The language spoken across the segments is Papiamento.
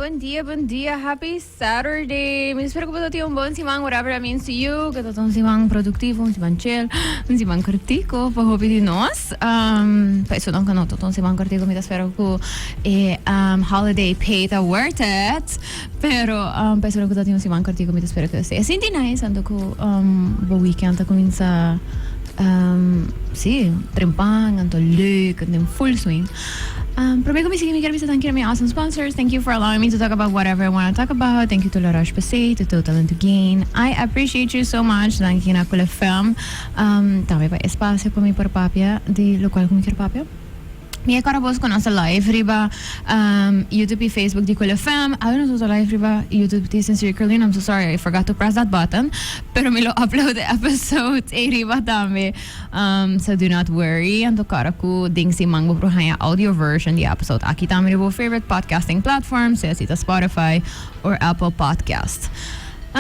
Bon dia, bon dia. Happy Saturday. Mi spera ku boso tin un bon siman, whatever that means to you. Ku ta un siman produktivo, un siman chill, un siman kortiko pa hopi di nos. Pa esun ku no ta un siman kortiko, mi ta spera ku e holiday pay ta worth it. Pero pa esun ku ta tin un siman kortiko, mi ta spera ku esei a sinti nice anto ku bo weekend ta kuminsá, si, trempan, anto leuk, den full swing. Prome ku mi sigui mi kier bisa danki na mi awesome sponsors. Thank you for allowing me to talk about whatever I wanna talk about. Thank you to La Roche-Posay, to Total and to Gain. I appreciate you so much. Danki na Cool FM tambe pa e espacio pa mi por papia di locual ku mi kier papia. Mi a kòrda bos ku nos ta live riba YouTube i Facebook di Cool FM. Awe nos no ta live riba YouTube di Sincere Carolina. I'm so sorry, I forgot to press that button. Pero mi lo upload e episode ei riba tambe. So do not worry, anto kòrda ku den siman bo por haña audio version di e episode aki tambe riba bo favorite podcasting platform, sea si ta Spotify or Apple Podcast. Pa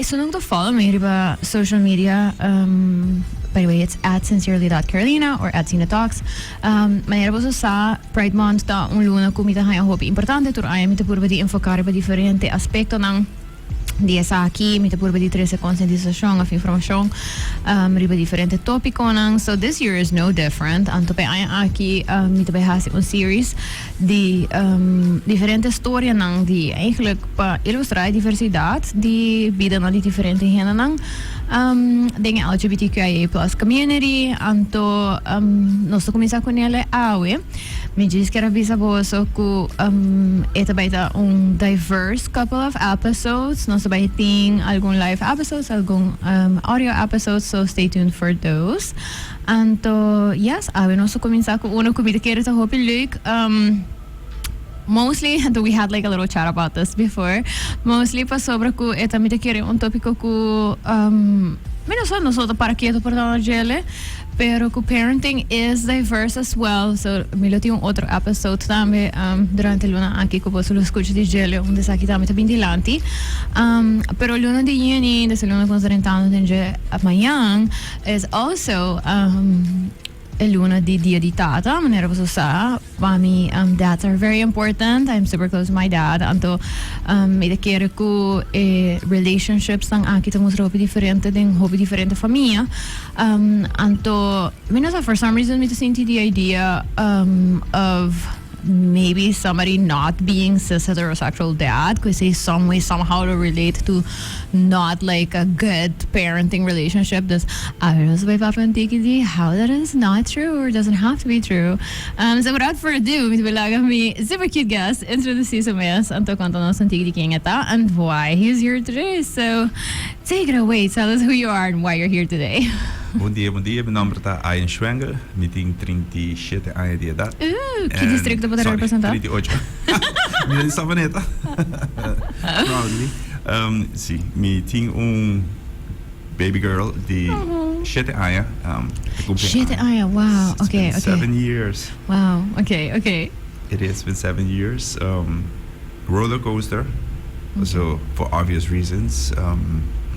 esunnan ku ta follow mi riba social media, by the way it's @sincerely.carolina or @sinatalks, manera boso sa Pride Month ta un luna ku mi ta haña hopi importante, tur aña mi ta purba di enfoká riba diferente aspektonan. Di esaki mi ta purba di trese konsientisashon òf informashon riba diferente tópikonan. So this year is no different. Anto p'e aña aki mi ta bai hasi un series di diferente storianan di eigenlijk pa ilustrá e diversidat di bidanan di diferente hendenan den e LGBTQIA plus community. Anto nos ta kuminsá ku nele awe. Mi djis kier a bisa boso ku e ta bai ta un diverse couple of episodes. Nos ta bai tin algun live episodes, algun audio episodes, so stay tuned for those. Anto, yes, awe nos ta kuminsá ku uno ku mi ta kere ta hopi leuk. Mostly, anto we had like a little chat about this before, mostly pasobra ku e ta mi ta kere un tópiko ku mi no sa, nos no ta para ketu por ta djele. Pero ku parenting is diverse as well, so mi lo tin un otro episode tambe durante luna aki ku boso lo skucha di djele unda esaki tambe ta bin dilanti. Pero luna di yüni, des e luna ku nos ta rentando den dje mañan, is also e luna di Dia di Tata, manera boso sa. Pa mi dads are very important, I'm super close to my dad, anto mi ta kere ku e relationships nan aki ta mustra hopi diferente den hopi diferente famia. Anto mi no sa, for some reason mi ta sinti the idea of maybe somebody not being cis heterosexual dad ku esei some way somehow to relate to not like a good parenting relationship. Dus awe nos ta bai papia un tiki di how that is not true or doesn't have to be true. So without further ado mi ta bai laga mi super cute guest introduci su mes anto konta nos un tiki di ken e ta and why he's here today. So take it away, tell us who you are and why you're here today. Bon dia, bon dia. Mi nomber ta Ian Schwengel. Mi tin 37 aña di edat. Ooh, ki districto bo ta representa? Sorry, 38. Mi ta di Savaneta. Proudly. Si, mi tin un baby girl di shete aña. Shete aña, wow. It's been 7 years. Wow, okay. It has been 7 years. Roller coaster. So, for obvious reasons.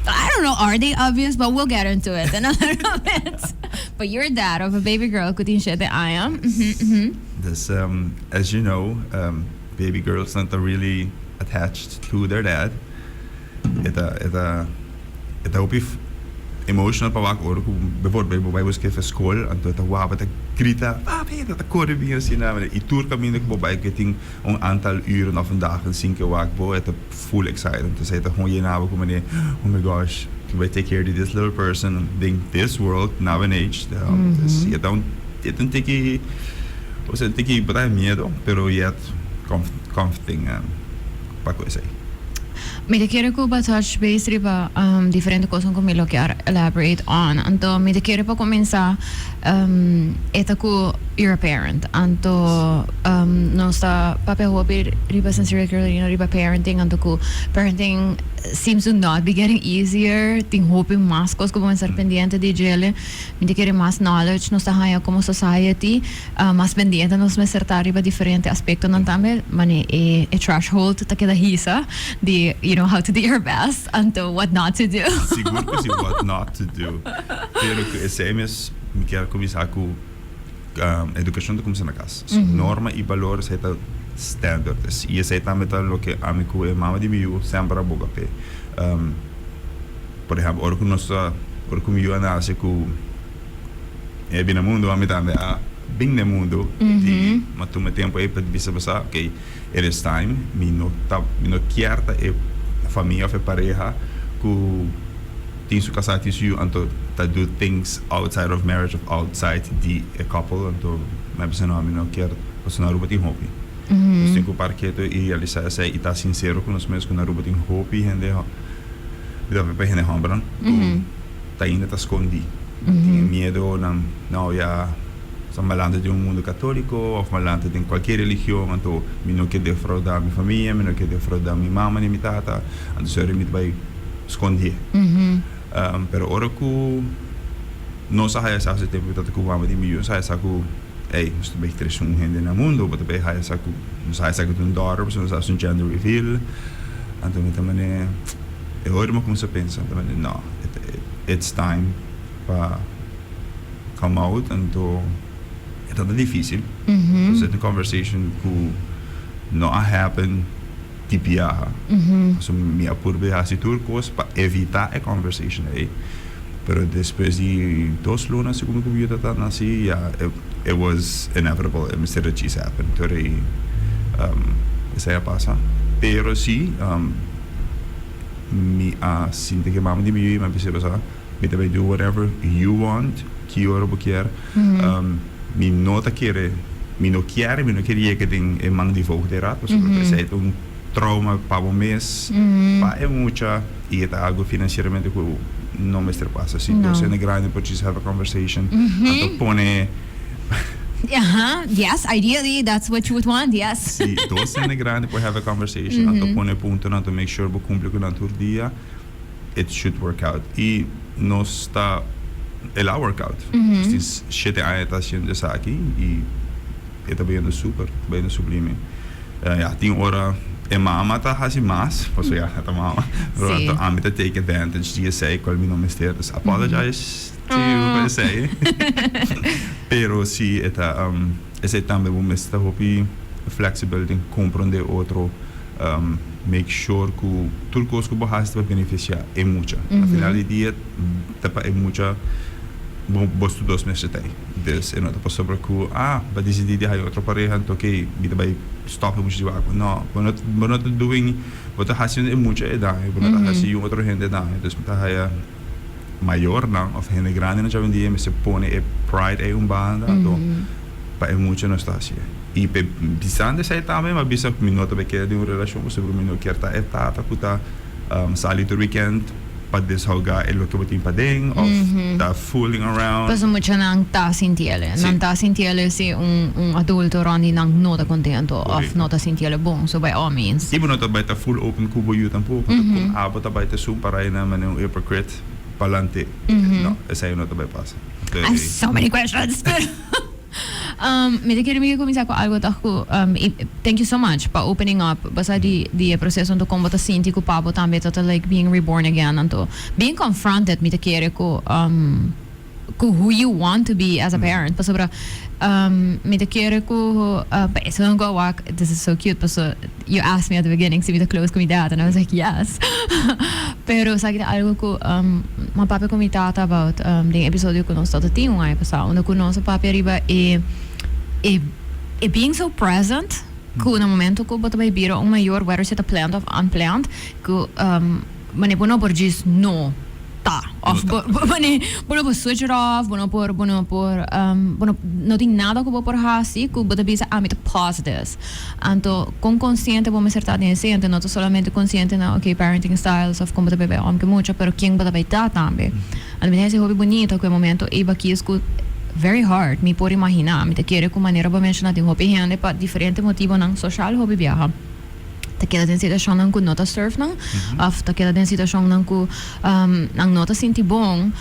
I don't know, are they obvious? But we'll get into it in a little bit. But you're dad of a baby girl, ku tin shete aña. This, as you know, baby girls not really attached to their dad. E ta hopi emotional pa wak ora ku bijvoorbeeld bo bai buska for school, anto e ta wak, ta grita, "Papi," ta kore bin asina, i tur kaminda ku bo bai ku tin un aantal uren of een dagen sin ke wak bo, e ta full excited. Entonces e ta gewoon yena bo ku manera, "Oh my gosh, to I take care of this little person in this world now and age." Dus e ta un tiki, osea, un tiki bo ta miedo, pero yet comforting pa ku esei. Mi ta kere ku bo touch base riba diferente kosnan ku mi lo kier elaborate on. Anto mi ta kere pa kuminsá e ta ku you're a parent. Anto nos ta papia hopi riba Sincerely Carolina riba parenting, anto ku parenting seems to not be getting easier. Tin hopi mas kos ku bo mester pendiente di djele. Mi ta kere mas knowledge nos ta haña komo society, mas pendiente nos mester ta riba diferente aspektonan tambe, mane e threshold ta keda hisa di how to do your best anto what not to do. Sigur ku si, what not to do. Pero ku esei mes mi kier kuminsá ku edukashon ta kuminsá na kas. So norma i balor esei ta. standard is. Y esey tambe ta loke ami cu e mama di mi yu semper a boga p'e. Por ehempel, ora cu nos ta, ora cu mi yu a nace cu e bini na mundo, ami tambe a bin na e mundo y mi a tuma e tempo ey pa bisa bo sa, ok, it is time, mi no ta, mi no kier ta e famia of e pareha cu tin su casá, tin su yu, anto ta do things outside of marriage of outside di e couple, anto mi a bisa no, mi no kier, pasobra na Aruba tin hopi. Nos tin cu para keto y realisa esey y ta sincero cu nos mes cu na Aruba tin hopi hende, mi ta papia pa hende hombernan, cu ta ainda ta scondi. Nan tin e miedo, nan no ya sa malanta den un mundo catolico of malanta den cualkier religion, anto mi no kier defrauda mi famia, mi no kier defrauda mi mama ni mi tata, anto sorry mi ta bay scondié. Pero ora cu nos a haya sa hace tempo mi tata cu mama di mi yu, nos a haya sa cu ey, nos ta bay trece un hende na mundo, bo ta bay haya sa cu, nos a haya sa cu ta un daughter, pasobra nos a haci un gender reveal, anto mi ta mane, e ora mi a cuminsa pensa, mi ta mane, no, it's time pa come out, anto e tabata dificil, pasobra e ta un conversation cu no a happen di biaha, pasobra mi a purba haci tur cos pa evita e conversation ey. Pero despues di 2 luna segun cu mi ta naci, ya, it was inevitable, e mester a djis happen. Tur ey esey a pasa. Pero si, mi a sinti cu mama di mi yu, mi a bisa bo, mi ta bay do whatever you want, ki ora bo kier. Mi no ta kere, mi no kier, mi no kier yega den e man di voogdijraad, pasobra esey ta un trauma pa bo mes, pa e mucha, y e ta algo financieramente cu no mester pasa. Si No. Dos hende grandi por just have a conversation, anto pone Yes, ideally that's what you would want, yes. Si dos hende grandi por have a conversation, anto pone punto nan to make sure bo cumpli cu nan tur dia, it should work out. Y nos ta, el a work out. Nos tin 7 aña ta haciendo esaki y e ta bayendo super, ta bayendo sublime. Ja, tin ora e mama ta haci mas, pasobra ya, ta mama. Pero anto ami ta take advantage di esey, cual mi no mester. Dus apologize to you pa esey. Pero si e ta, esey tambe bo mester ta hopi flexible den comprende otro, make sure cu tur cos cu bo haci ta pa beneficia e mucha. Na final di dia ta pa e mucha bo boso dos mester ta ey. Dus e no ta pasobra cu, ah, bo a dicidi di haya otro pareha, anto ok, mi ta bay stop e mucha di wak. No, bo no ta doing, bo ta haciendo e mucha e daño, bo no ta haci un otro hende daño. Dus mi ta haya mayornan of hende grandi na djawendia mester pone e pride ey un banda, anto pa e mucha nos ta haci. Y pe bisando esey tambe, mi a bisa cu mi no ta bay keda den un relacion pasobra mi no kier ta e tata cu ta sali tur weekend pa deshoga e loke bo tin paden of ta fooling around. Pasobra muchanan ta sintiele. Nan ta sintiele si un adulto rond di nan no ta contento of no ta sintiele bon. So by all means. Y bo no ta bay ta full open cu bo yu tampoco. Mm -hmm. Con abo ta bay ta sun para na manera un hypocrite palante. No, esey no ta bay pasa. I have so many questions. Mi ta kere mi cuminsa cu algo toch cu thank you so much pa opening up basa di e proceso, anto con bo ta sinti cu pa bo tambe ta like being reborn again, anto being confronted, mi ta kere cu who you want to be as a parent, pasobra mi ta kere cu eso go wak. This is so cute, paso you asked me at the beginning si mi ta close cu mi dad and I was like, "Yes," pero sa ta algo cu mi papia cu mi tata about den episodio cu nos tata tin un aña pasa, unda cu nos papia riba e being so present cu na momento cu bo ta bay bira un mayor, whether si ta planned of unplanned, cu mane bo no por djis no ta of bo mane bo no por switch it off, bo no, no tin nada cu bo por haci cu bo ta bisa, "Ah, mi ta pause this." Anto con consciente bo mester ta den esey? Anto no ta solamente consciente na, okay, parenting styles of con bo ta bay om cu mucha, pero ken bo ta bay ta tambe. Anto mi ta hasi hopi bonito cu e momento ey bo a kies cu very hard, mi por imagina. Mi ta kere cu manera bo menciona, tin hopi hende pa diferente motibonan social hopi biaha ta keda den situacionnan cu no ta serve nan of ta keda den situacionnan cu nan no ta sinti bon,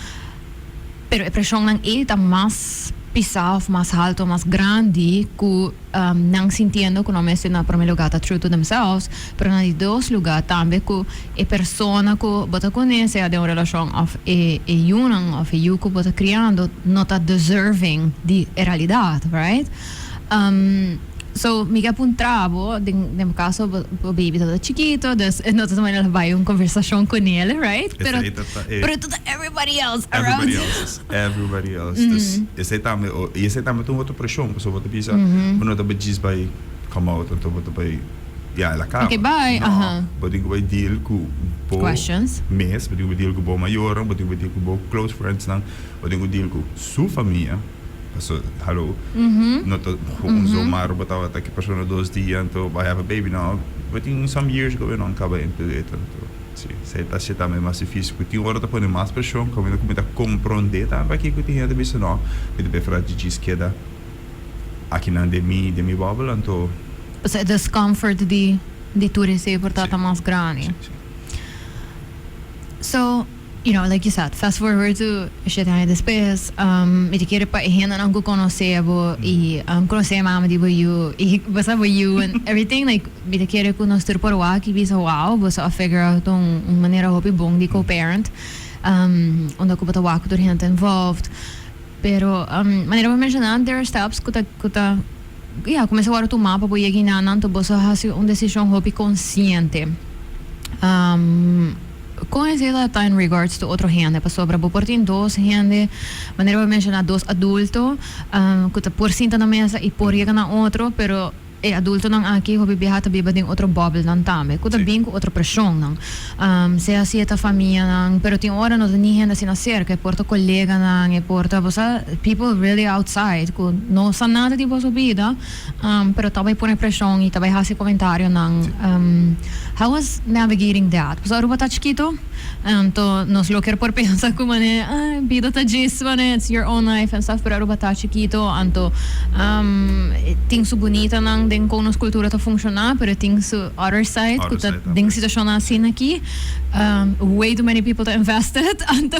pero e presionnan ey ta mas pisa of mas halto, mas grandi cu nan sintiendo cu nan mester na prome lugar ta true to themselves, pero na di dos lugar tambe cu e persona cu bo ta cune, sea den un relacion of e yunan of e yu cu bo ta criando, no ta deserving di e realidad, right? Um, So mi ke puntra bo, den bo caso bo baby tabata chikito, dus no ta manera bay un conversacion con el, right? Pero Esey ta ta e pero ta everybody else around Everybody you. else, everybody else. Dus esey tambe, y esey tambe ta un otro presion, pasobra bo ta bisa, bo no ta bay djis bay come out, anto bo ta bay, ya, el a caba. Okay, bye, No, aha. bo tin cu bay deal cu bo Questions. mes, bo tin cu bay deal cu bo mayornan, bo tin cu bay deal cu bo close friendsnan, bo tin cu deal cu su famia. Paso, hallo, no ta un zomaar bo tabata ki persona 2 dia, anto I have a baby now. Bo tin some years going on caba into it, anto si, esey ta haci tambe mas dificil. Cu tin ora ta pone mas presion, caminda cu mi ta compronde tambe aki cu tin hende ta bisa no, mi ta prefera djis keda akinan den mi bubble, anto. Paso e discomfort di tur esey por ta mas grandi. Si. So, like you said, fast forward to 7 aña despues, mi ta kere pa e hendenan ku konosé bo i konosé mama di bo yu i bo sa bo yu and everything, like mi ta kere ku nos tur por wak i bisa, "Wow, bo sa a figure out un manera hopi bon di co-parent, unda ku bo ta wak ku tur hende involved." Pero manera bo menshoná, there are steps ku ta ya kuminsá wòrdu tumá pa bo yega einan, anto bo sa hasi un desishon hopi konsiente. Kon esei ta in regards to otro hende? Pasobra bo por tin dos hende, manera bo menshoná, dos adulto ku ta por sinta na mesa i por yega na otro, pero e adultonan aki hopi biaha ta biba den otro bubblenan tambe, ku ta bin ku otro preshonnan. Sea si e ta famianan, pero tin ora no ta ni hende asina serka, e por ta koleganan, e por ta, bo sa, people really outside ku no sa nada di boso bida, pero ta bai pone preshon i ta bai hasi komentarionan. How was navigating that? Pasobra Aruba ta chikito, anto nos lo kier por pensa ku manera, ah, bida ta djis, manera it's your own life and stuff, pero Aruba ta chikito, anto tin su bunitanan den kon nos kultura ta funshoná, pero tin su other side ku ta den situashonnan asina aki, way too many people ta invested, anto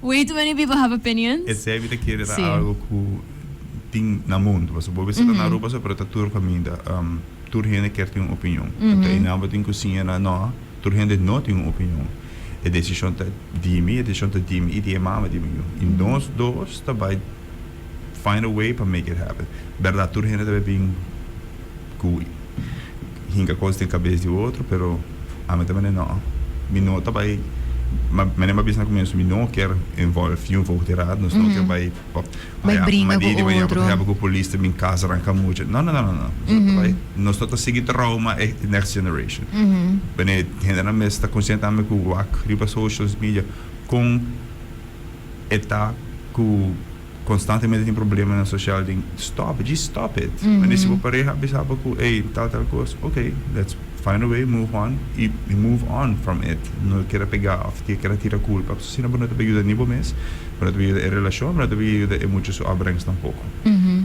way too many people have opinions. Esei mi ta kere ta algo ku tin na mundu, pasobra bo bisa ta na Aruba so, pero ta tur kaminda. Tur hende kier tin un opinion. Anto einan bo tin ku siña nan, no, tur hende no tin un opinion. E desishon ta di mi, e desishon ta di mi i di e mama di mi yu. I nos dos ta bai find a way pa make it happen. Bèrdat tur hende ta bai bin ku hinka kos den kabes di otro, pero ami ta manda no. Mi no ta bai, manera mi a bisa na komienso, mi no kier involve jeugdvoogdijraad, nos no kier bai pa Bai bringa ku otro. Bai ku polis ta bin kas ranka mucha. No, no, no, no, no. Nos no ta bai, nos no ta sigui trauma e next generation. Wanneer hendenan mes ta konsiente tambe ku wak riba social media kon e ta ku konstantemente tin problemanan sosial den stop, just stop it. Wanneer si bo pareha a bisa bo ku ey tal tal kos, ok, let's find a way, move on y move on from it. No keda pega of keda tira kulpa, pasobra asina bo no ta bay yuda ni bo mes. Bo no ta yuda e relashon, bo no ta yuda e mucha su opbrengst tampoko.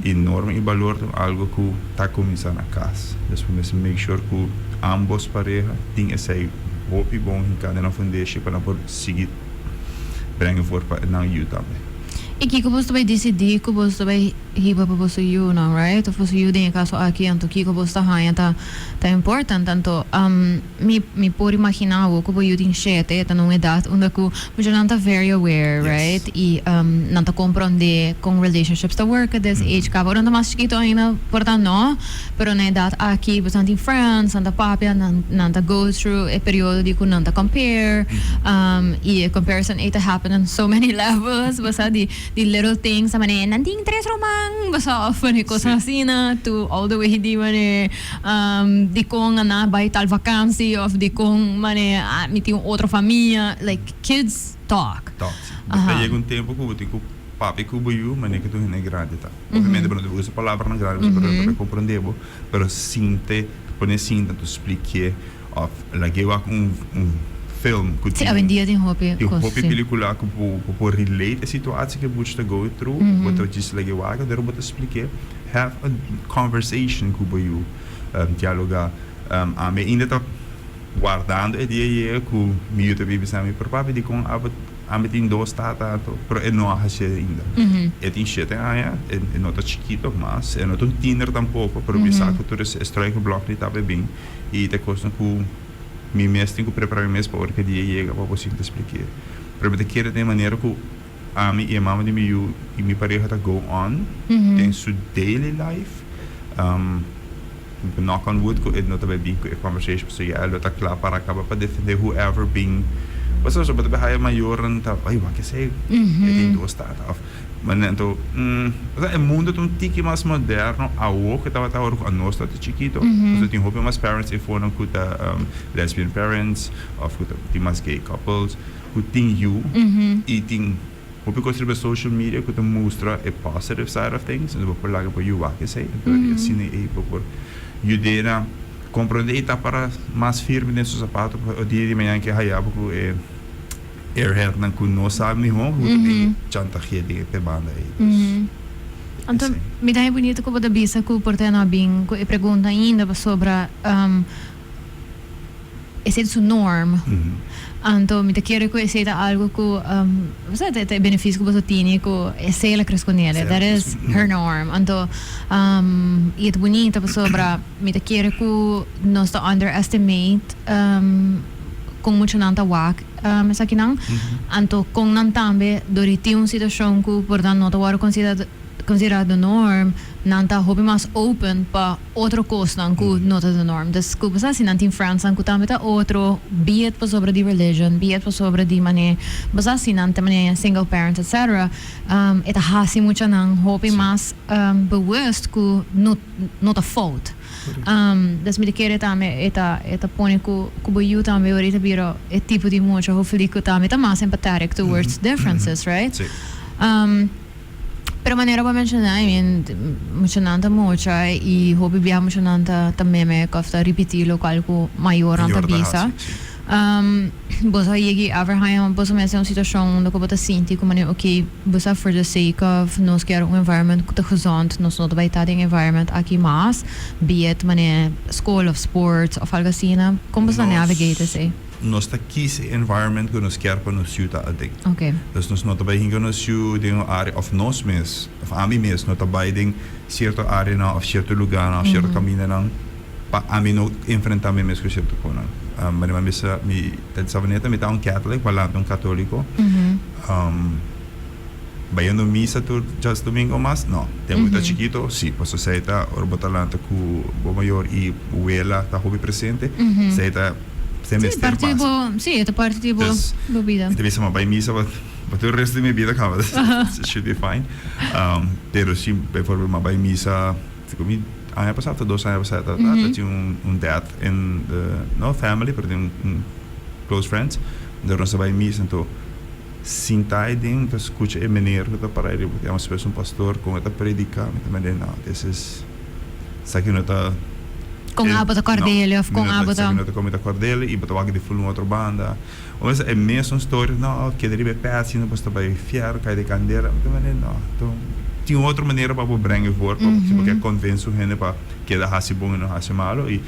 I norma i balor ta algu ku ta kuminsá na kas. Dus bo mester make sure ku ambos pareha tin esei hopi bon hinká den nan fundeshi pa nan por sigui brenga for pa nan yu tambe. I kiko boso ta bai disidí ku boso ta bai hiba pa boso yunan, right? Òf boso yu den e kaso aki, anto kiko boso ta haña ta important? Anto mi por imaginá awo ku bo yu tin 7, e ta na un edat unda ku muchanan ta very aware, right? I nan ta komprondé kon relationships ta work at this age. Kaba ora nan ta mas chikito ainda por ta no, pero na edat aki boso nan tin friends, nan ta papia, nan ta go through e periodo di ku nan ta compare, i e comparison ei ta happen on so many levels, bo sa, di little things, manera nan tin tres ruman, bo sa, òf kosnan asina, to all the way di manera dikon a nan bai tal vakansi of dikon mane mi tin un otro famia, like kids talk. Talk, si. Ta yega un tempu ku bo tin ku papia ku bo yu manera ku tur hende grandi ta. Obviamente bo no ta usa palabranan grandi pasobra bo no ta komprende bo, pero sinte, pone sinta anto spliké of lag'é wak un film ku tin. Si, awendia tin hopi kos, si. Hopi pelikula ku bo por relate e situatie ku e mucha ta go through, bo ta djis lag'é wak anto bo ta spliké. Have a conversation ku bo yu, dialoga. Ami ainda ta wardando e dia yega ku mi yu ta bin bisa mi, pero papi dikon abo ami tin dos tata anto? Pero e no a hasié ainda. E tin 7 aña, e no ta chikito mas, e no ta un tiener tampoko, pero mi sa ku tur e struikelblok di tabata bin i ta kosnan ku mi mes tin ku prepara mi mes pa ora ku e dia yega pa bo sinta spliké. Pero mi ta kere den e manera ku ami i e mama di mi yu i mi pareha ta go on den su daily life. Knock on wood ku e no ta bai bin ku e conversation pasobra ya e lo ta kla para kaba pa defende whoever bin. Pasobra bo ta bai haya mayornan ta ay wak esei e tin dos tata of manera anto osea e mundo ta un tiki mas moderno awo ku tabata ora ku anos tabata chikito pasobra tin hopi mas parents efonan ku ta lesbian parents of ku ta tin mas gay couples ku tin yu i tin Hopi kos riba social media ku ta mustra e positive side of things, enton bo por laga bo yu wak esei, enton di asina ei bo por yud'é na komprondé i ta para mas firme den su sapato pa o dia di mañana ke haya bo ku e airheadnan ku no sa mihó ku ta bin chantage'é den e banda ei. Dus Anto esei. mi ta haña bunito ku bo ta bisa ku por ta no a bin ku e pregunta ainda pasobra Esei ta su norm. Anto mi ta kere ku esei ta algu ku bo sa ta e benefisio ku boso tini ku esei el a kres ku nele. That is her norm. Anto i e ta bunita pasobra mi ta kere ku nos ta underestimate kon muchanan ta wak esakinan. Anto kon nan tambe dor di tin un situashon ku por ta no ta wòrdu konsiderá de norm, nan ta hopi mas open pa otro kosnan ku no ta de norm. Dus ku bo sa si nan tin friendsnan ku tambe ta otro, be it pasobra di religion, be it pasobra di manera, bo sa si nan ta manera single parents etc. E ta hasi muchanan hopi mas bewust ku no no ta fout. Dus mi ta kere tambe e ta e ta pone ku ku bo yu tambe ora e ta bira e tipo di mucha hopefully ku tambe ta mas empathetic towards differences, right? Pero manera bo a menciona, I mean, muchanan ta mucha y hopi biaha muchanan ta ta mimic of ta ripiti locual cu mayornan ta bisa. Bo sa yegi ever haña boso mes den un situacion unda cu bo ta sinti cu manera ok, bo sa for the sake of nos kier un environment cu ta gezond, nos no ta bay ta den environment aki mas, be it manera school of sports of algo asina, con bo sa navigate esey? Nos ta kies e environment ku nos kier pa nos yu ta aden. Dus nos no ta bai hinka nos yu den un área òf nos mes òf ami mes no ta bai den sierto áreanan òf sierto lugánan òf sierto kamindanan pa ami no enfrentá mi mes ku sierto kosnan. Manera mi a bisa mi ta di Savaneta mi ta un Catholic, mi a lanta un katóliko. Bayendo misa tur djadumingo mas? No. Tempu ta chikito? Si. Pasobra esei ta ora bo ta lanta ku bo mayor i wela ta hopi presente, esei ta esei mester pasa. Si, e ta parti di bo bida. Mi ta bisa, ma bai misa pa tur resto di mi bida kaba. It should be fine. Pero si, bijvoorbeeld, mi a bai misa mi aña pasá òf dos aña pasá ta tin un death in the, no family, pero tin un close friends. Enton nos a bai misa, anto. Sinta ei den, mi ta skucha e meneer ku ta para ei riba ku ta un pastor kon e ta prediká, mi ta mende no, this is esaki no ta Kon abo ta kòrd'el òf kon abo ta. Esaki no ta kon mi ta kòrd'el i bo ta wak di ful un otro banda. O mester e mesun storia, no, keda riba e pèt sino bo ta bai fièrnu kai den kandela, mi ta mende no, anto tin otro manera pa bo breng e voor pa si bo ke konvense un hende pa keda hasi bon i no hasi malo i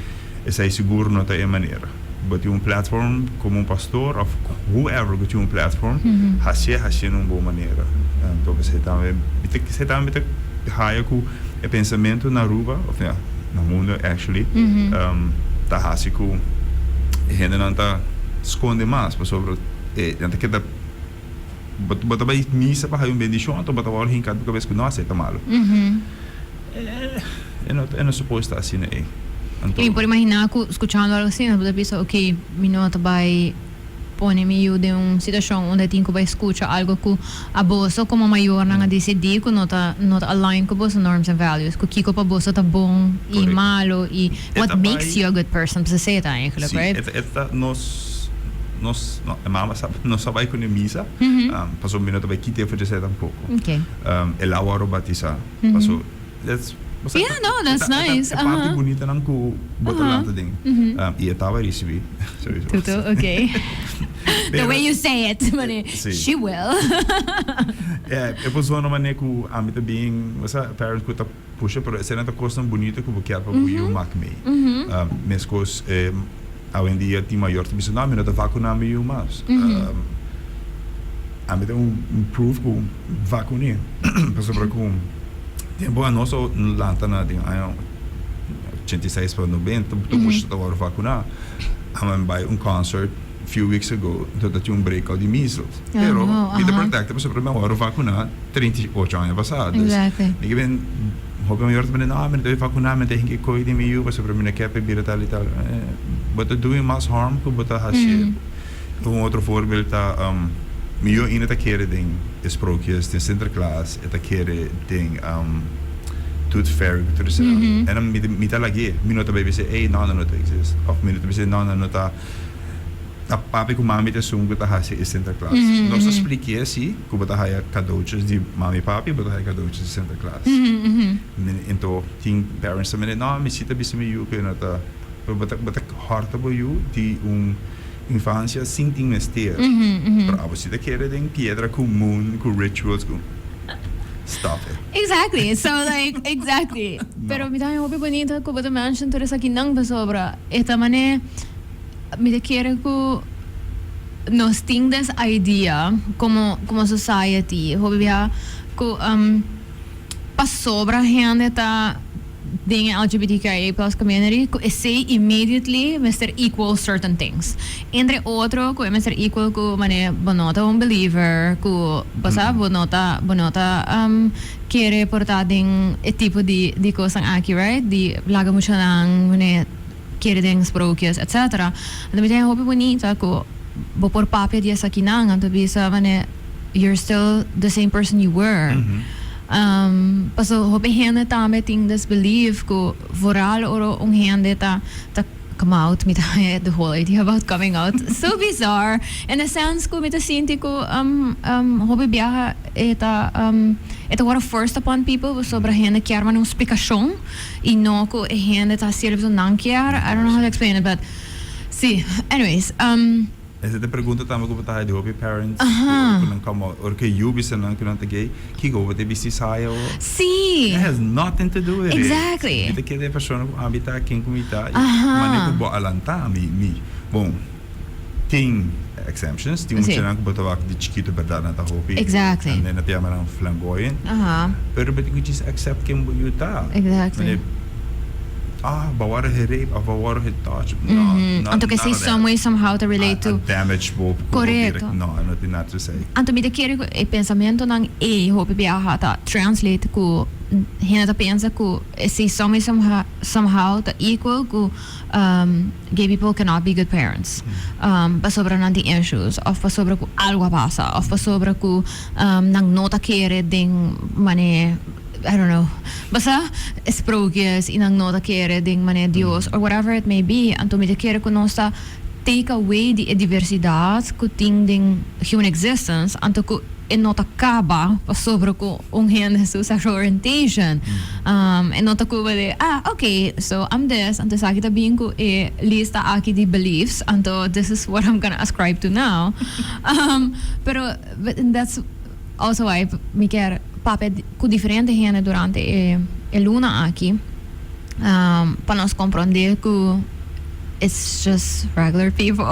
esei sigur no ta e manera. Bo tin un platform como un pastor of whoever cu tin un platform, hacié, hacié na un bon manera. Anto esey tambe, mi ta, esey tambe mi ta haya cu e pensamento na Aruba, of ja, na mundo actually, ta haci cu e hendenan ta sconde mas, pasobra e nan ta keda, bo, bo ta bay misa pa haya un bendicion, anto bo ta worde hinca den bo cabes cu no, esey ta malo. E no, e no supos ta asina ei. Anto. Mi por imaginá ku skuchando algu asina bo ta bisa, ok, mi no ta bai pone mi yu den un situashon unda e tin ku bai skucha algu ku aboso komo mayornan a disidí ku no ta no ta align ku boso norms and values, ku kiko pa boso ta bon i malu i what makes you a good person, pues esei ta eigenlijk, right? Sí, e ta nos, nos, no, e mama sa, nos a bai ku ne misa, pasobra mi no ta bai kit'é for dje esei tampoko. El a wòrdu batisá. Paso that's Yeah, no, that's nice. E parti bunita nan ku bo ta lanta den. I e taba risibi. Sowieso. Tutu, okay. The way you say it, mane, she will. E por zona mane ku ami ta bin, bo sa, parents ku ta pusha, pero esei nan ta kosnan bunita ku bo kier pa bo yu mak mei. Meskos awendia tin mayor ta bisa, no, ami no ta vakuna mi yu mas. Ami ta un proof ku vakuné pasobra ku tempu anos a lanta na den aña 86 pa 90 tur mucha ta wòrdu vakuná. Ami a bai un concert few weeks ago enton ta tin un breakout di measles pero mi ta protected pasobra mi a wòrdu vakuná 38 aña pasá dus mi ke ben. Hopi mayor ta mende, no, mi no ta vacuna, mi ta hinka e koe den mi yu pasobra mi no kier pa e bira tal y tal. Bo ta doing mas harm ku bo ta haci. Un otro voorbeeld ta, mi yu ainda ta kere den e sprookjes, den Sinterklaas, e ta kere den Tooth Fairy ku tur esei. En mi ta lag'é, mi no ta bai bisa, ey, no, nan no ta exist. Of mi no ta bisa, no, nan no ta. Ta papi ku mami ta esun ku ta hasi e Sinterklaas. Nos ta splikié si ku bo ta haya cadeautjes di mami i papi, bo ta haya cadeautjes di Sinterklaas. Ento tin parents ta mende, no, mi si ta bisa mi yu ku e no ta, pero bo ta bo ta hòrta bo yu di un infansia sin tin mester. Pero abo si ta kere den piedra ku moon, ku rituals, ku stop it. Exactly, so like, exactly. Pero mi ta haña hopi bonito ku bo ta mention tur esakinan pasobra e ta manera. Mi ta kere ku nos tin des idea komo komo society hopi bia ku pasobra hende ta den e LGBTQIA plus community ku esei immediately mester equal certain things. Entre otro ku e mester equal ku manera bo no ta un believer ku bo sa bo no ta bo no ta kere por ta den e tipo di di kosnan aki, right, di laga muchanan manera. Kere den sprookjes etc. Anto mi ta haña hopi bunita ku bo por papia di esakinan anto bisa manera you're still the same person you were. Paso hopi hende tambe tin this belief ku vooral ora un hende ta ta come out, mi ta haña the whole idea about coming out so bizar in the sense ku mi ta sinti ku hopi biaha e ta e ta wòrdu forced upon people pasobra hende kier manda un splikashon. Y no cu e hende ta haciendo pasobra nan kier, I don't know how to explain it but si, anyways. Esa ta e pregunta tambe cu bo ta haci di hopi parents cu ora cu nan come out, ora cu e yu bisa nan cu nan ta gay, kico bo ta bisti saya o? Si. It has nothing to do with it. Exactly. Mi ta kere e persona cu ami ta, ken cu mi ta, y manera cu bo a lanta mi, mi, bon. Tin exemptions, tin muchanan ku bo ta wak di chikitu berdad nan ta hopi Exactly. and nan ta yama nan flamboyant. Pero bo tin ku djis accept ken bo yu ta. Exactly. Manera, ah, bo a wòrdu gerape of bo a wòrdu getouch. No, no, Anto ke none esei of that. some way somehow ta relate to. A damage bo ku bo bira. Korekto. No, no tin nada te esei. Anto mi ta kere ku e pensamentonan ei hopi biaha ta translate ku hende ta pensa ku esei some way somehow ta equal ku Gay people cannot be good parents pasobra nan tin issues of pasobra cu algo a pasa of pasobra cu nan no ta kere den mane I don't know basa sprookjes y nan no ta kere den mane Dios or whatever it may be. Anto mi ta kere cu nos ta take away di e diversidad cu tin den human existence anto cu e no ta caba pasobra cu un hende su sexual orientation. E no ta cuba di, ah, ok, so I'm this, anto esaki ta bin cu e lista aki di beliefs, anto this is what I'm gonna ascribe to now. Pero that's also why mi kier papia cu diferente hende durante e luna aki. Pa nos comprende cu it's just regular people.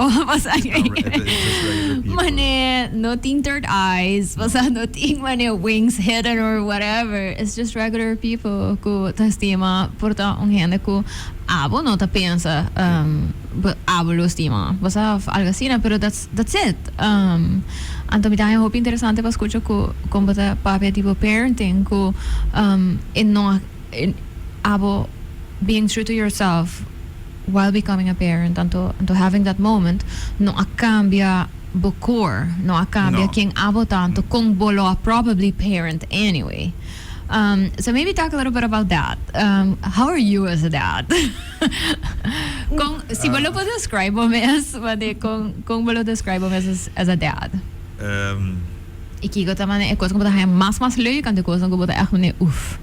Mane no tin third eyes, pasobra no tin mane wings hidden or whatever. It's just regular people cu ta stima por ta un hende cu abo no ta pensa abo lo stima, pasobra of algo asina, pero that's that's it. Anto mi ta haña hopi interesante pa scucha cu con bo ta papia tipo parenting cu e no. Abo being true to yourself while becoming a parent anto anto having that moment no a cambia bo core, no a cambia No. ken abo ta anto con bo lo a probably parent anyway. So maybe talk a little bit about that. How are you as a dad? Con si bo lo por describe bo mes, mane con con bo lo describe bo mes as as a dad? I kiko ta manera e kos ku bo ta haña mas mas leuk anto e kosnan ku bo ta ègt manera uf.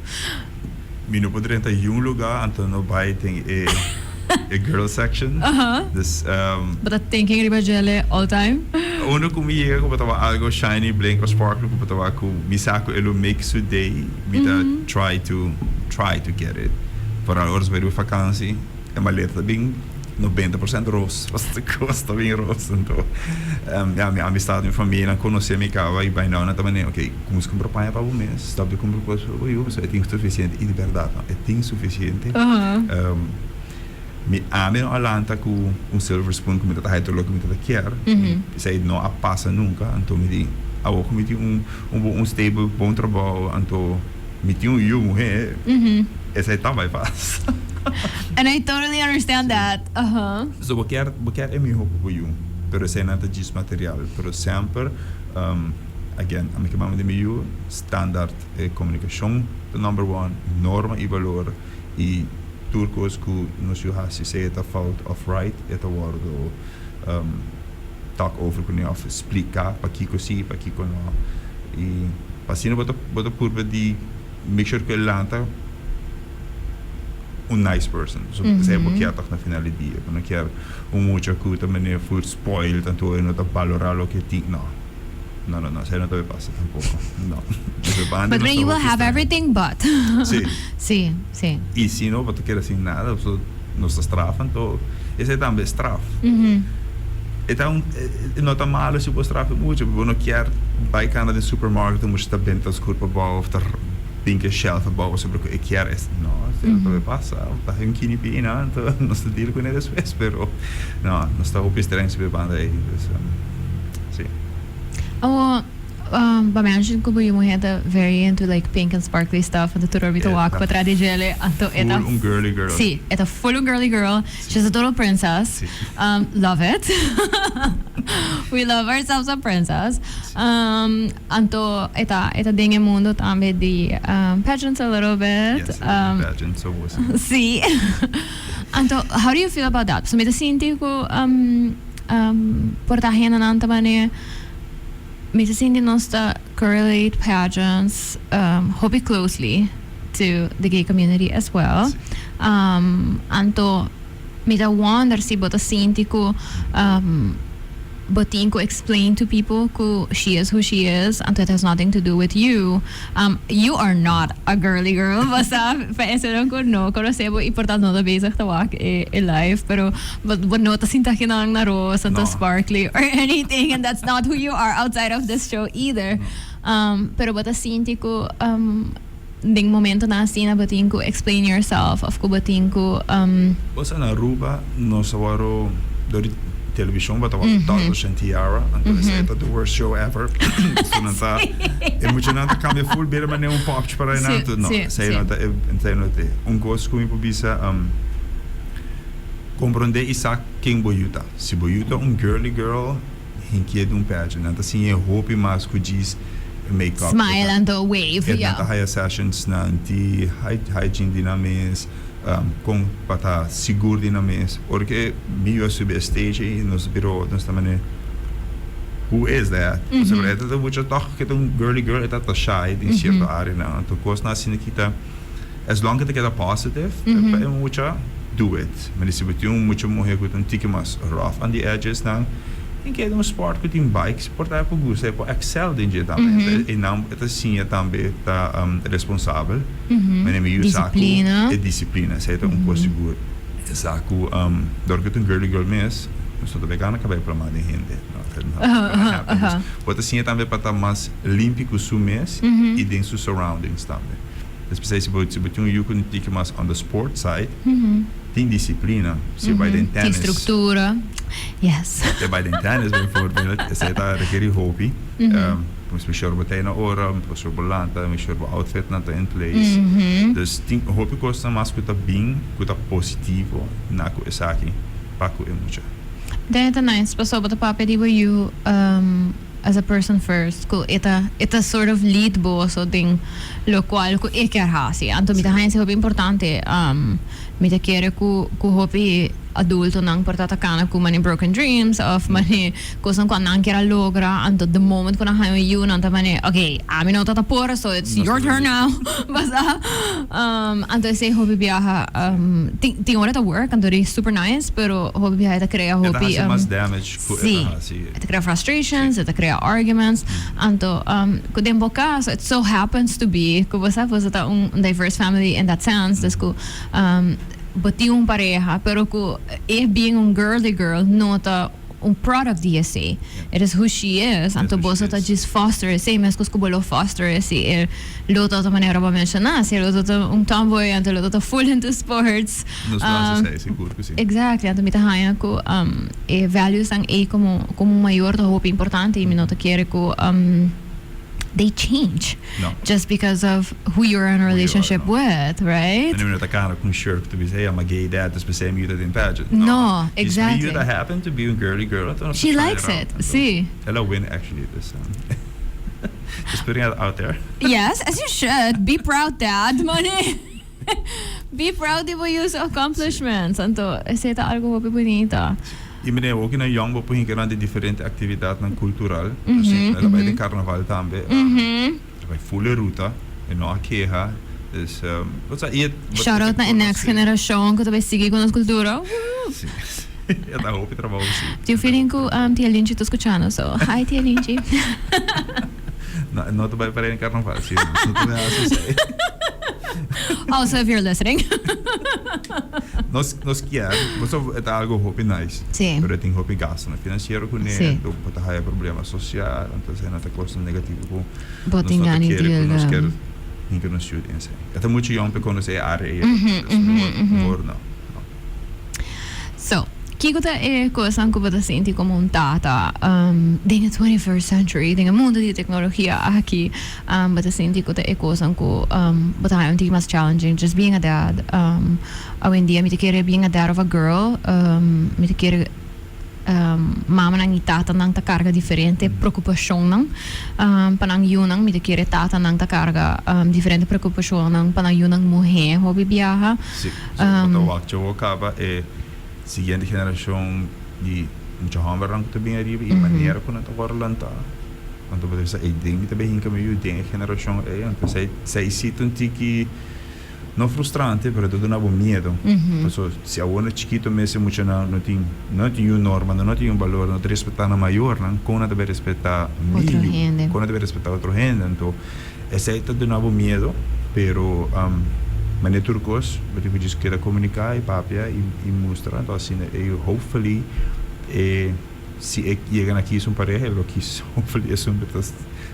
Mi no por drenta yun luga anto no bai den e e girl section. Dus. Bo ta thinking riba djele all time? Unda ku mi yega ku bo ta wak algo shiny, blink of sparkle ku bo ta wak ku mi sa ku e lo make su day, mi ta try to try to get it. Foral ora su bai riba fakansi. E maleta ta bin 90% ros, pasobra tur kos ta bin ros. Anto, ya, mi amistad, mi famia nan konosé mi kaba i bai nou nan ta manera, ok, kuminsá kumpra paña pa bo mes, stòp di kumpra kos pa bo yu, pasobra e tin sufisiente. I di bèrdat no, e tin sufisiente. Mi ami no a lanta ku un silver spoon ku mi ta ta haña tur loke mi ta ta kier. Esei no a pasa nunka. Anto mi di, awor ku mi tin un un stable bon trabou, anto. Mi tin un yu muhé, esei ta bai pasa. And I totally understand that. So bo kier e mihó pa bo yu, pero eseinan ta djis material. Pero semper, again, ami ke mama di mi yu, standaard e komunikashon ta number one, norma i balor i tur kos ku nos yu hasi, sea ta fout of right, e ta wòrdu talk over kuné òf splika pakiko si, pakiko no. I pa asina bo ta purba di make sure ku e lanta un nice person. So esei bo kier tòg na final di dia. Bo no kier un mucha ku ta manera full spoiled anto e no ta balorá loke e tin. No. No, no, no. Esei no ta bay pasa tampoko. No. But then you will have everything but. Si. Si. I si no, bo ta keda sin nada. So nos ta straf anto esei tambe straf. E ta un, no ta malo si bo straf e mucha, bo no kier bai kana den supermarket e mucha ta benta skur pa bou of ta pinka shelf abou pasobra ku e kier es. No, esei no ta bay pasa. Ta un kini pina anto nos ta deal kuné despues, pero no, nos ta hopi streng riba e banda ei. Dus, si. Awo, bo mention ku bo yu muhé ta very into like pink and sparkly stuff, anto tur ora mi ta wak pa tras di djele, anto e ta Full un girly girl. Si, e ta full un girly girl. She's a total princess. Love it. We love ourselves a princess. Anto e ta e ta den e mundo tambe di pageants a little bit. Yes, pageants so awesome. Si. Anto how do you feel about that? So mi ta sinti ku por ta hendenan ta manera mi ta sinti nos ta correlate pageants hopi closely to the gay community as well. Anto mi ta wonder si bo ta sinti ku bo tin ku explain to people ku she is who she is, anto it has nothing to do with you. You are not a girly girl, bo sa, pa esonan ku no konosé bo i por ta no ta bezig ta wak e live, pero bo no ta sinta kinan na roos anto sparkly or anything, and that's not who you are outside of this show either. Pero bo ta sinti ku den momentonan asina bo tin ku explain yourself of ku bo tin ku. Bo sa, na Aruba nos a wòrdu dor di televishon, bo ta wòrdu Toddlers and Tiara, anto esei ta the worst show ever. So nan ta e muchanan ta kambia full bira manera un popchi para einan. No, esei no ta esei no ta e. Un kos ku mi por bisa, komprondé i sa ken bo yu ta. Si bo yu ta un girly girl, hinkié den un pageant. Nan ta siña e hopi mas ku djis make-up. Smile anto wave, ya. Nan ta haya sessions nan di hygiene di nan mes, kon pa ta sigur di nan mes. Ora ku mi yu a subi e stage ei, nos bira nos ta manera, Who is that? Pasobra e ta ta mucha tòg ku e ta un girly girl, e ta ta shy den sierto areanan. Anto kosnan asina ki ta. As long ke ta keda positive pa e mucha, do it. Ma si bo tin un mucha muhe ku ta un tiki mas rough on the edges nan, tin keda un sport ku tin bikes por ta e por gusta, e por excel den dje tambe. Einan e ta siña tambe ta responsabel. Manera mi yu sa ku e disiplina, esei ta un kos sigur. E sa ku dor ku e ta un girly girl mes, nos no ta bay gana kabei plama den hende. Bo ta siña tambe pa ta mas limpi ku su mes i den su surroundings tambe. Especial si bo tin un yu ku tiki mas on the sport side, tin disiplina. Si e bai den tennis. Tin struktura. Yes. Si e bai den tennis bijvoorbeeld, esei ta rekerí hopi. Make sure bo ta na ora, make sure bo lanta, make sure bo outfitnan ta in place. Dus tin hopi kosnan mas ku ta bin ku ta positivo na ku esaki pa ku e mucha. Den e ta nice pasobra bo ta papia di bo yu as a person first ku e ta sort of lead boso den lokual ku e kier hasi. Anto mi ta haña esei hopi importante. Mi ta kere ku hopi adultonan por ta ta kana ku mane broken dreams of mane kosnan ku nan kier a logra. Anto the moment ku nan haña un yu, nan ta mane, "Okay, ami no ta ta por, so it's your turn now." Basa. Anto esei hopi biaha tin ora ta work, anto di super nice, pero hopi biaha e ta krea hopi. E ta hasi mas damage ku e ta hasi. E ta krea frustrations, e ta krea arguments. Anto ku den bo kaso it so happens to be ku bo sa boso ta un diverse family in that sense, dus ku bo tin un pareha pero ku e being un girly girl no ta un product di esei. It is who she is. Anto boso ta djis foster esei meskos ku bo lo foster esei e lo ta otro manera bo a menshoná. Si e lo ta un tomboy, anto lo ta full into sports. Nos lo hasi esei, sigur ku si. Exactly. Anto mi ta haña ku e valuesnan ei komo komo mayor ta hopi importante i mi no ta kere ku. they change No. just because of who you're in a Who you are, relationship no. with, right? Mi no ta kana ku un shirt ku ta bisa, "Hey, I'm a gay dad," dus p'esei mi yu ta den pageant. No, Just exactly. Mi yu ta happen to be un girly girl. Anto nos ta She try likes it out. it, Anto, si. El a win actually, dus just putting it out there. Yes, as you should. Be proud, dad. Money. Be proud di bo yu su accomplishments. Anto, esei ta algo hopi bunita. I meneer, hopi nan yong bo por hinka nan den diferente actividadnan cultural. Dus el a bai den carnaval tambe. El a bai full e ruta. E no a keha. Dus, bo sa, i e. Shout out na e next generacion cu ta bai sigui cu nos cultura. Si. E ta hopi trabou, si. Tin feeling cu Tia Linchi ta scuchando, so hi Tia Linchi. No, e no ta bai para den carnaval, si. No ta bai haci esey. Also if you're listening. Nos, nos kier, pasobra e ta algo hopi nice. Sí. Pero e tin hopi gastonan financiero kuné, Sí. bo ta haya problema social, entonces nan ta kosnan negativo ku Bo nos tin no ta gana di kere ku deal, nos kier hinka nos yu den esei. E ta muchu yong pa konosé e área ei, dus mihor, mihor no, no. So, kiko ta e kosnan ku bo ta sinti komo un tata den e 21st century, den e mundu di teknologia aki, bo ta sinti ku ta e kosnan ku bo ta haña un tiki mas challenging just being a dad? Awendia mi ta kere being a dad of a girl, mi ta kere mamanan i tatanan ta karga diferente preokupashonnan pa nan yunan. Mi ta kere tatanan ta karga diferente preokupashonnan pa nan yunan muhé hopi biaha. Sí, so bo ta wak dje kaba e siguiente generashon di mucha hòmbernan ku ta bin ariba i manera ku nan ta wòrdu lantá. Anto bo ta bisa, ey, den mi ta bin hinka mi yu den e generashon ey. Anto esei esei ta un tiki. No frustrante, pero ta duna bo miedo. Paso si awor na chikito mes e muchanan no tin no tin yu norma, no tin yu balor, no ta respetá nan mayornan, kon nan ta bai respetá mi Otro yu? hende. Kon nan ta bai respetá otro hende? Anto esei ta duna bo miedo, pero manera tur kos bo tin ku djis keda komuniká i papia i i mustra, anto asina e hopefully e si e yega na kis un pareha e lo kis hopefully esun ku ta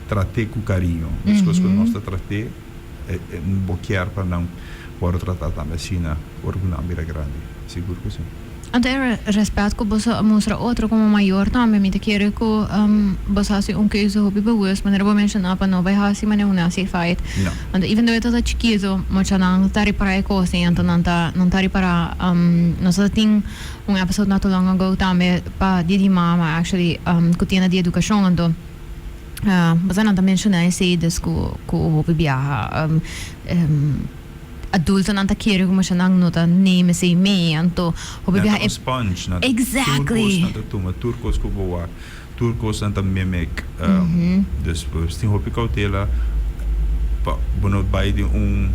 trat'é ku kariño, meskos ku nos ta trat'é. Bo kier pa nan wòrdu tratá tambe asina ora ku nan bira grandi? Sigur ku si. Anto e rèspèt ku boso a mustra otro komo mayor tambe, mi ta kere ku boso hasi un keuze hopi bewust, manera bo menshoná pa no bai hasi manera un nasi fight. No. Anto even though e ta ta chikitu, muchanan ta ripará e kos ei, anto nan ta nan ta ripará. Nos a tin un episode not too long ago tambe pa Dia di Mama actually ku tienda di edukashon, anto. Boso nan ta menshoná esei dus ku ku hopi biaha adultonan ta kere ku muchanan no ta neem esei mee anto hopi Nan biaha ta un e sponge, nan ta tur kos Exactly. nan ta tuma, tur kos ku bo wak, tur kos nan ta mimic. Dus bo tin hopi koutela pa bo no bai den un,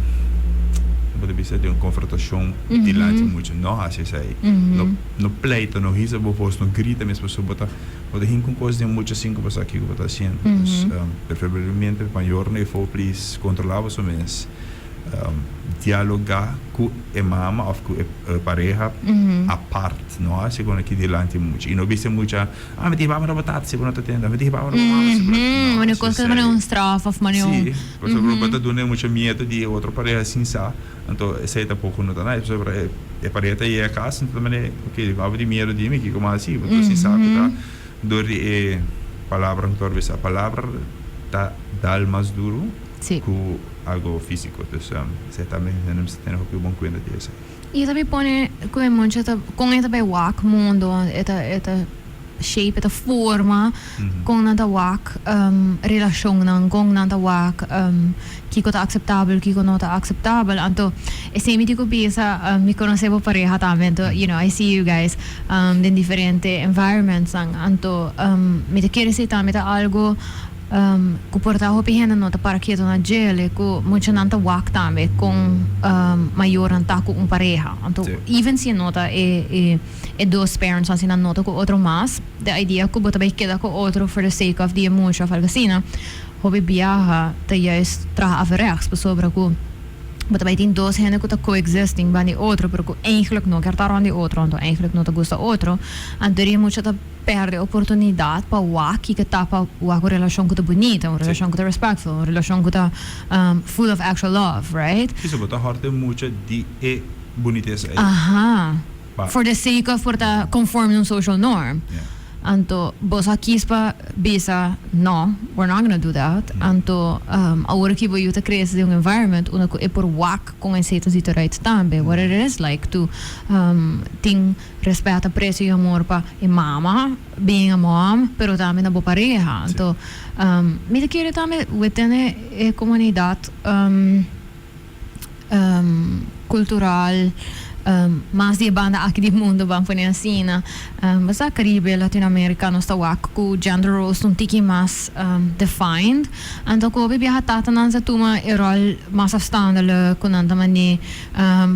bo ta bisa den un konfrontashon dilanti mucha. No hasi esei, no no pleita, no hisa bo vos, no grita mes pasobra bo ta. Bo ta hinka un kos den mucha sin ku bo sa kiko bo ta hasiendo. Dus, preferiblemente mayornan e for please kontrolá boso mes. Dialogá ku e mama òf ku e pareha apart. No hasi kon aki dilanti mucha. I no bisa mucha, ah mi ta hiba bo na bo tata si bo no ta tende, mi ta hiba bo na bo mama si bo no ta tende. No Manera hasi kos ku ta manera esei. un straf òf manera un. Sí, pasobra bo ta duna e mucha miedu di e otro pareha sin sa. Anto esei tampoko no ta nice pasobra e pareha ta yega kas anto ta manera ok bo di miedu di mi kiko mas hasi bo ta sin sa ku ta dor di e palabra ku ta wòrdu bisa palabra ta dal mas duru ku algo fisiko dus esei tambe hende mester tene hopi bon kuenta di esei. I e ta bin pone ku e mucha ta kon e ta bai wak mundo e ta e ta shape e ta forma kon nan ta wak relashonnan kon nan ta wak kiko ta akseptabel kiko no ta akseptabel anto esei mi tin ku bisa mi konosé bo pareha tambe anto you know I see you guys den diferente environmentsnan anto mi ta kere esei tambe ta algo Ku por ta hopi hende no ta para ketu na djele ku muchanan ta wak tambe kon mayornan ta ku un pareha. Anto even si e no ta e e dos parents si nan no ta ku otro mas, the idea ku bo ta bai keda ku otro for the sake of di e mucha of algo asina, hopi biaha ta juist traha averechts pasobra ku bo ta bai tin dos hende ku ta coexisting banda di otro pero ku eigenlijk no kier ta rond di otro anto eigenlijk no ta gusta otro, anto di e mucha ta. Perde oportunidad pa wak kiko ta pa wak un relacion cu ta bunita, un relacion cu ta respectful, un relacion cu ta full of actual love, right? Sí, so bo ta hòrte mucha di e bunitesa ei. Aha. Pa. For the sake of por ta conform un social norm. Ja. Anto bo sa kies pa bisa no, we're not gonna do that. Anto awor ki bo yu ta crece den un environment unda cu e por wak con esey ta zit eruit tambe, what it is like to tin respet, aprecio y amor pa e mama, being a mom, pero tambe na bo pareha. Anto mi ta kere tambe within e comunidad cultural mas di e banda aki di mundo ban pone asina. Bo sa Caribe, Latinoamerica nos ta wak cu gender roles ta un tiki mas defined. Anto cu hopi biaha tatanan sa tuma e rol mas afstandelijk cu nan ta mane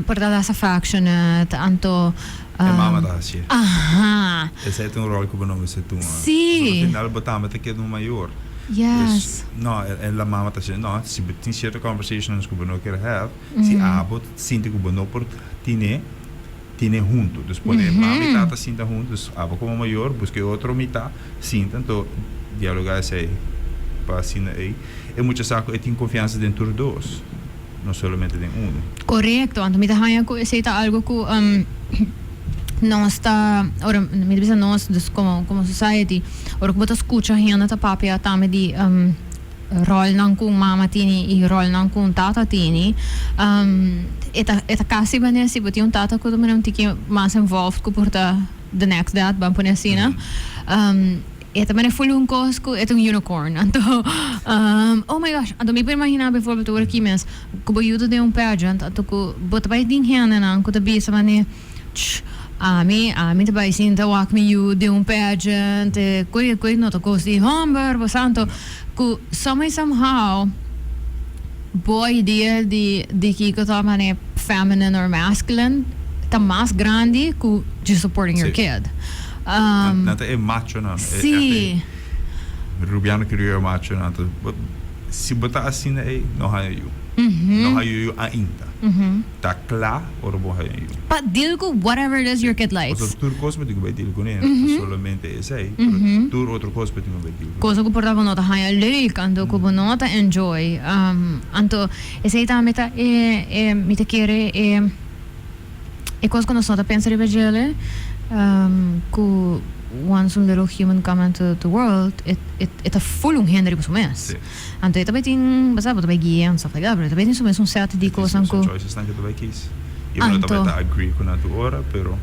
por ta less affectionate anto. E mama ta hacié. Aha. Esey ta un rol cu bo no mester tuma. Si. Pasobra al final bo tambe ta keda un mayor. Yes. Dus, no, e la mama ta hacié, no, si bo tin cierto conversations cu bo no kier have, si abo sinti cu bo no por tine, tine hunto. Dus pone mama y tata sinta hunto, dus abo como mayor busca e otro mitad sinta, anto dialoga esey pa asina ey e mucha sa cu e tin confiansa den tur dos. No solamente den uno. Korekto, anto mi ta haña ku esei ta algu ku nos ta, ora mi ta bisa nos, dus komo komo society, ora ku bo ta skucha hende ta papia tambe di ròlnan ku un mama tini i ròlnan ku un tata tini, e ta e ta kasi manera si bo tin un tata ku ta manera un tiki mas involved ku por ta the next dad, ban pone asina. E ta manera ful un kos ku e ta un unicorn. Anto, oh my gosh, anto mi por imaginá bijvoorbeeld ora aki mes ku bo yuda den un pageant, anto ku bo ta bai tin hendenan ku ta bisa manera, Tsh, ami, ami ta bai sinta wak mi yu den un pageant, e koe koe no ta kos di hòmber, bo sa. Anto ku some way somehow bo idea di di kiko ta manera feminine or masculine ta mas grandi ku just supporting your kid. Nan ta e machonan. Sí. Rubiano Criollo machonan. Si bo ta asina ei, no haña yu. No haña yu ainda. Ta kla ora bo haña yu. Pa deal ku whatever it is your kid likes. Pasobra tur kos bo tin ku bai deal kuné. No solamente esei, pero tur otro kos bo tin ku bai deal kuné. Cosa ku por ta bo no ta haña leuk, anto ku bo no ta enjoy. Anto esei tambe ta e, mi ta kere e. E kos ku nos no ta pensa riba djele, ku once un little human come into the world, e e ta full un hende riba su mes. Sí. Anto e ta bai tin, bo sa, bo ta bai guia en stuff like that, pero e ta bai tin su mes un set di E tin su kosnan mes ku. un choicesnan ku e ta bai kies. I bo no ta bai Anto. ta agree ku nan tur ora, pero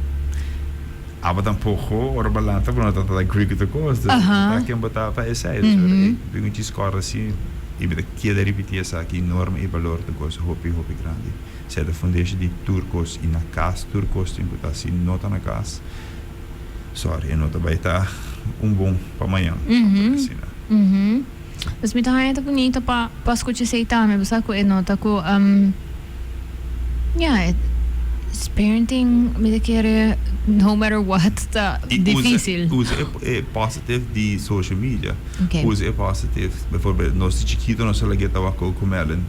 abo tampoko ora bo lanta bo no ta ta agree ku tur kos. Dus bo ta ken bo ta pa esei. Dus ora e bin un chiscor asi, i mi ta keda ripiti esaki, norma i balor ta kos hopi hopi grandi. Sea ta fundeshi di tur kos i na kas tur kos tin ku ta si no ta na kas sorry e no ta bai ta un bon pa mañan por asina. Pues mi ta haña ta bunito pa pa skucha esei tambe bo sa ku e nota ku ya parenting mi ta kere no matter what ta dificil. I usa e positive di social media. Usa e positive bijvoorbeeld nos di chikito nos a lag'é ta wak Cocomelon.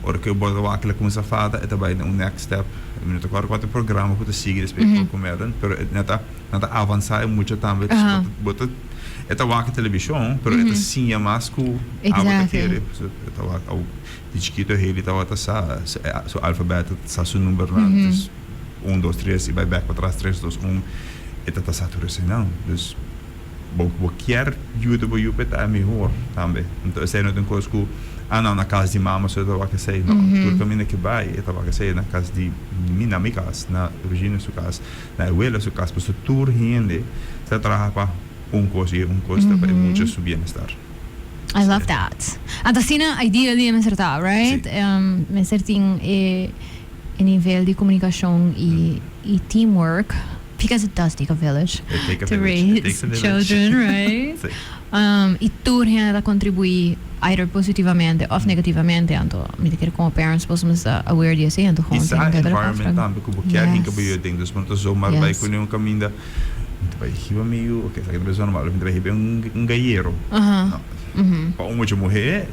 Ora ku e bòrda wak el a kuminsá fada e ta bai na un next step. Mi no ta kòrda kua ta e programa ku ta sigui despues di Cocomelon, pero e nan ta nan ta avansá e mucha tambe. Bo ta e ta wak e televishon pero e ta siña mas ku abo ta kere. E ta wak di chikito Hailey tabata sa su alfabeto, sa su numbernan. Dus un dos tres i bai bèk patras tres dos un e ta ta sa tur eseinan. Dus. Bo bo kier yuda bo yu p'e ta e mihor tambe. Enton esei no ta un kos ku, ah no, na kas di mama so e ta wak esei. No, tur kaminda ke bai e ta wak esei, na kas di mi, na mi kas, na Regina su kas, na e wela su kas, pasobra tur hende ta traha pa un kos i e un kos ta pa e mucha su bienestar. I love that. Anto asina ideally e mester ta, right? Si. Mester tin e nivel di komunikashon i teamwork. Because it does take a village to raise children, right? I tur hende ta kontribuí either positivamente òf negativamente. Anto mi ta kere komo parents boso mester ta aware di esei. Anto I sa environment tambe ku bo kier hinka bo yu aden. Dus bo no ta zomaar bai ku niun kaminda. Mi ta bai hiba mi yu, oke esaki ta bai zona malo, mi ta bai hiba un gayero. No. Pa un mucha muhé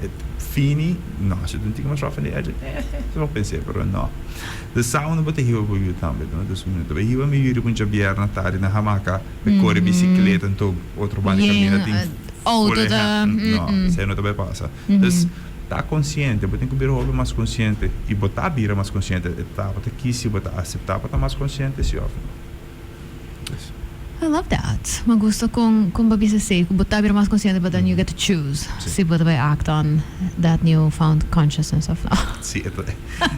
fini, no, si ta un tiki mas rough on the edge, eh, bo pens'é, pero no. De sa unda bo ta hiba bo yu tambe no. Dus mi no ta bai hiba mi yu riba un djabièrnè tardi na hamaka pa e kore bisikleta anto otro banda di kaminda tin Auto ta No, esei no ta bai pasa. Dus ta konsiente, bo tin ku bira hopi mas konsiente i bo ta bira mas konsiente e ta bo ta kisi bo ta aseptá pa ta mas konsiente si òf no. Dus. I love that. Mi gusta con bo a bisa esey, cu bo ta bira mas consciente, but then you get to choose si bo ta bay act on that new found consciousness of no. Si, e ta,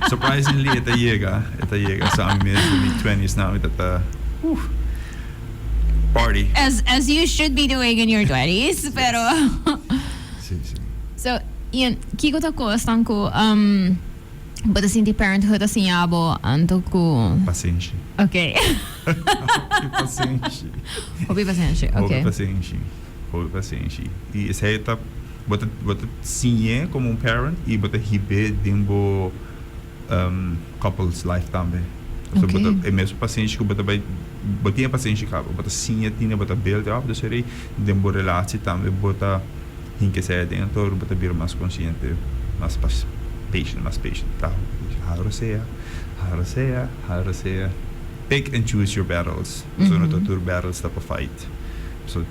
surprisingly e ta yega, e ta yega. So ami mes den mi twenties now mi ta ta, uff, party. As you should be doing in your twenties, pero. Si, si. So, Ian, kico ta cosnan cu bo ta sinti parenthood a siña bo anto cu. Pasenshi. Ok. Hopi pasenshi. Hopi pasenshi, ok. Hopi pasenshi, hopi pasenshi. Y esey ta, bo ta, bo ta siñ'é como un parent y bo ta hib'é den bo couples life tambe. Ok. Bo ta, e mesun pasenshi cu bo ta bay, bo tin e pasenshi caba, bo ta siña tine, bo ta build up, dus esey den bo relatie tambe bo ta hinca esey aden, anto bo ta bira mas consciente, mas patient, mas patient. Ta hopi patient. Hal rosea, hal rosea, hal rosea. Pick and choose your battles. So no ta tur battles ta pa fight. So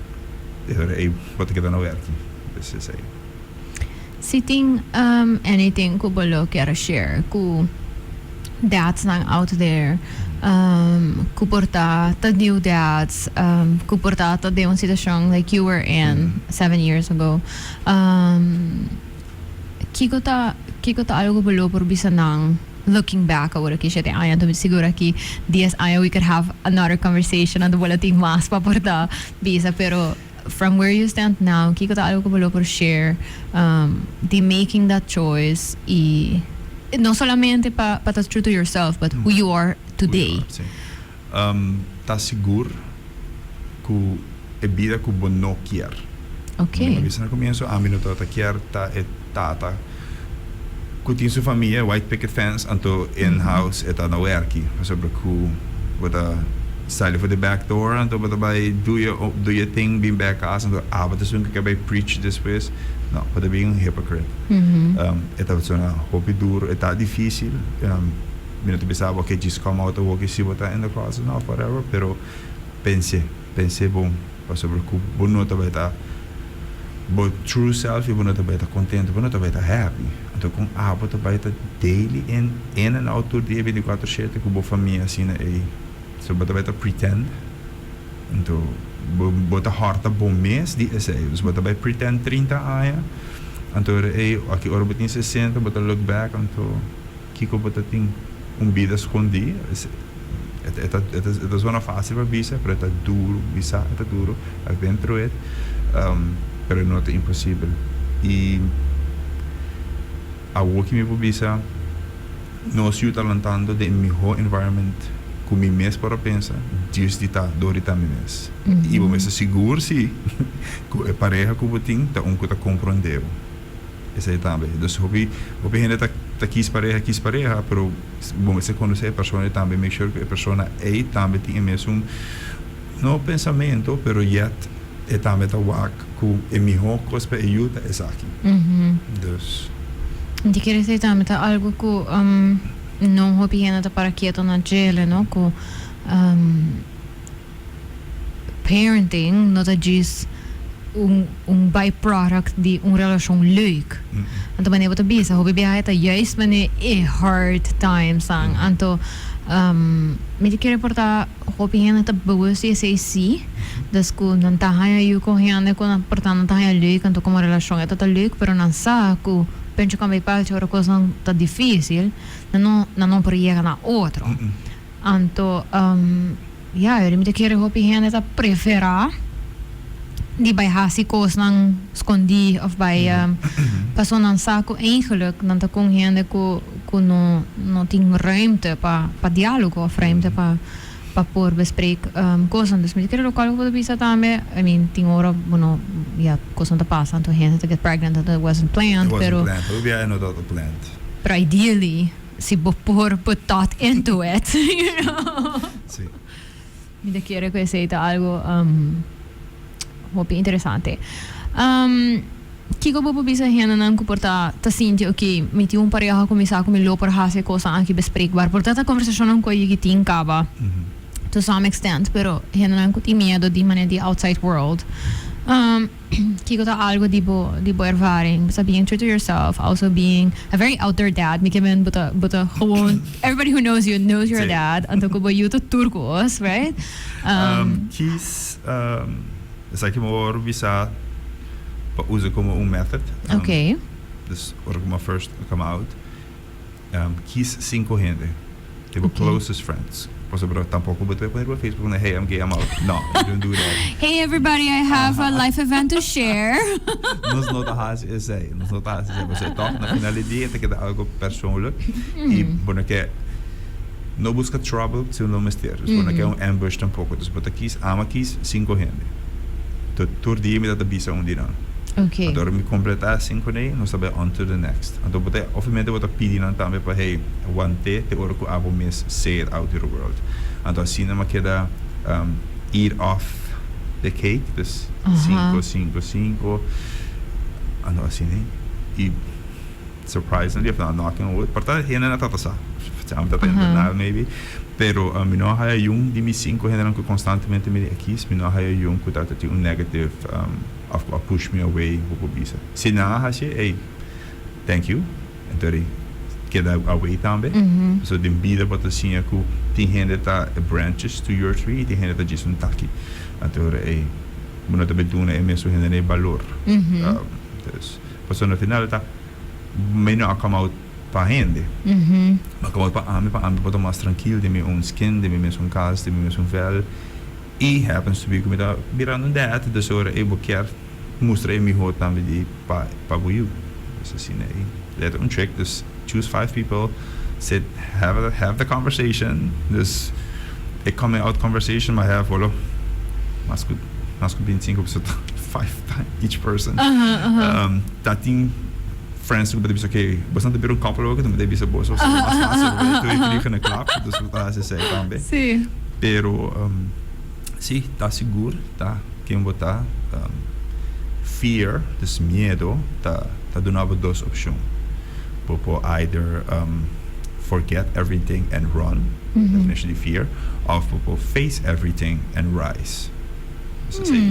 e ora ei bo ta keda na werki. Dus esei. Si tin anything ku bo lo kier a share ku dadsnan out there ku por ta ta new dads, ku por ta ta den un situacion like you were in 7 years ago, kiko ta algo ku bo lo por bisa nan looking back awor aki 7 aña? Anto mi sigur aki 10 aña we could have another conversation, anto bo lo tin mas pa por ta bisa, pero from where you stand now, kiko ta algo ku bo lo por share di making that choice y no solamente pa ta true to yourself, but who you are today? Si. Ta sigur ku e bida ku bo no kier. Mi a bisa na comienso, ami no tabata kier ta e tata ku tin su famia, white picket fence, anto in house e ta na werki. Pasobra ku bo ta sali for the back door, anto bo ta bai do your thing, bin back cas, anto abo ta esun ku ke bai preach despues. No, bo ta bin un hypocrite. E ta sona hopi duro, e ta dificil. Mi no ta bisa bo, "Okay, just come out awor si bo ta in the closet," no, whatever, pero pense, pense bon, pasobra ku bo no ta bai ta bo true self y bo no ta bai ta contento, bo no ta bai ta happy. Anto con abo ta bai ta daily in and out tur dia 24/7 ku bo famia asina ei? So bo ta bai ta pretend, anto bo ta horta bo mes di esei. Dus bo ta bai pretend 30 aña, anto ei aki ora bo tin 60 bo ta look back, anto kiko bo ta tin? Un bida scondi. E ta zona facil pa bisa, pero e ta duro bisa, e ta duro. I've been through it, pero no ta imposibel. Y awor cu mi por bisa, nos yu ta lantando den miho environment cu mi mes por a pensa, djis di ta dor di ta mi mes. Y bo mes ta sigur si cu e pareha cu bo tin ta un cu ta comprende bo. Esey tambe. Dus hopi, hopi hende ta kies pareha, kies pareha, pero bo mester conoce e persona y tambe make sure cu e persona ey tambe tin e mesun no pensamento, pero yet e tambe ta wak cu e miho cos pa e yu ta esaki. Dus. Di kier esey tambe ta algo cu no hopi hende ta para quieto na djele, no? Cu parenting no ta djis un byproduct di un relacion leuk. Anto manera bo ta bisa, hopi biaha ta juist manera e hard times nan. Anto mi ta kere por ta hopi hende ta bewust di esey si. Dus cu nan ta haya yu cu hende cu nan por ta nan ta haya leuk, anto como relacion e ta ta leuk, pero nan sa cu pencho cambia palchi, ora cosnan ta dificil, nan no por yega na otro. Anto ja, mi ta kere hopi hende ta prefera di bai hasi cosnan scondi of bai paso nan sa cu eigenlijk nan ta con hende cu no tin ruimte pa dialogo of ruimte pa por bespreek cosnan. Dus mi ta kere locual cu bo ta bisa tambe, I mean, tin ora, bueno, ja, cosnan ta pasa, anto hende ta get pregnant that it wasn't planned, It wasn't pero planned. Hopi biaha no tabata planned. Pero ideally, si bo por put thought into it. Mi ta kere cu esey ta algo hopi interesante. Kiko bo por bisa hendenan cu por ta sinti, "Ok, mi tin un pareha cu mi sa cu mi lo por haci cosnan aki bespreekbaar"? Por ta conversacionnan cu a tin caba to some extent, pero hendenan cu tin miedo di manera di outside world. Kiko ta algo di bo di bo ervaring? Basta being true to yourself, also being a very out there dad. Mi ke men bo ta bo ta gewoon everybody who knows you knows you're a dad. Anto ku bo yu ta tur kos, right? Kies esaki mi wor bisa pa usa komo un method. Okay. Dus ora ku mi a first come out. Kies cinco hende, di bo closest friends. Pasobra tampoco bo ta pone riba Facebook na hey I'm gay I'm out. No, you don't do that. Hey everybody I have a life event to share. Nos no ta haci esey, nos no ta haci esey. Pasobra toch na final di dia ta keda algo persoonlijk y bo no ke no busca trouble si no mester. Dus bo no ke un ambush tampoco. Dus bo ta kies, ami a kies cinco hende. Tur dia mi ta ta bisa un di nan. Okay. Anto ora mi completa cinco nei, nos ta bai on to the next. Anto bo ta, obviamente bo ta pidi nan tambe pa hey, want'é te ora cu abo mes say it out to the world. Anto asina mi a keda eat off the cake, dus cinco, cinco, cinco, anto asina ei. Y surprisingly, of no, knocking on wood, por ta hende na tata sa, mi tata in denial maybe, pero mi no a haya yun di mi cinco hendenan cu constantemente mi di a kiss, mi no a haya yun cu tata tin un negative Of cu a push me away bo por bisa. Si nan a haci ey, thank you. Enton ey keda away tambe. Pasobra den bida bo ta siña cu tin hende ta branches to your tree y tin hende ta djis un taki. Anto ey bo no ta bay duna e mesun hende e balor. Dus, pasobra na final ta mi no a come out pa hende. Mi a come out pa ami, pa ami por ta mas trankil den mi own skin, den mi mesun cas, den mi mesun vel. I happens to be ku mi ta birando un dad, dus ora ei bo kier mustra e miho tambe di pa pa bo yu. Dus asina ei. Dat ta un trick, dus choose five people, sit, have a have the conversation, dus e coming out conversation m'a have wolo mas ku mas ku bintisinko pasobra ta five each person. Ta tin friends ku bo ta bisa okay boso nan ta bira un couple awor ku mi ta bisa boso pasobra ta mas facil twee vliegen in een klap, dus bo ta hasi esei tambe. Pero si, ta sigur ta ken bo ta. Fear, dus miedo, ta ta duna bo dos opcion. Bo por either forget everything and run, definition di fear, of bo por face everything and rise. Dus esei.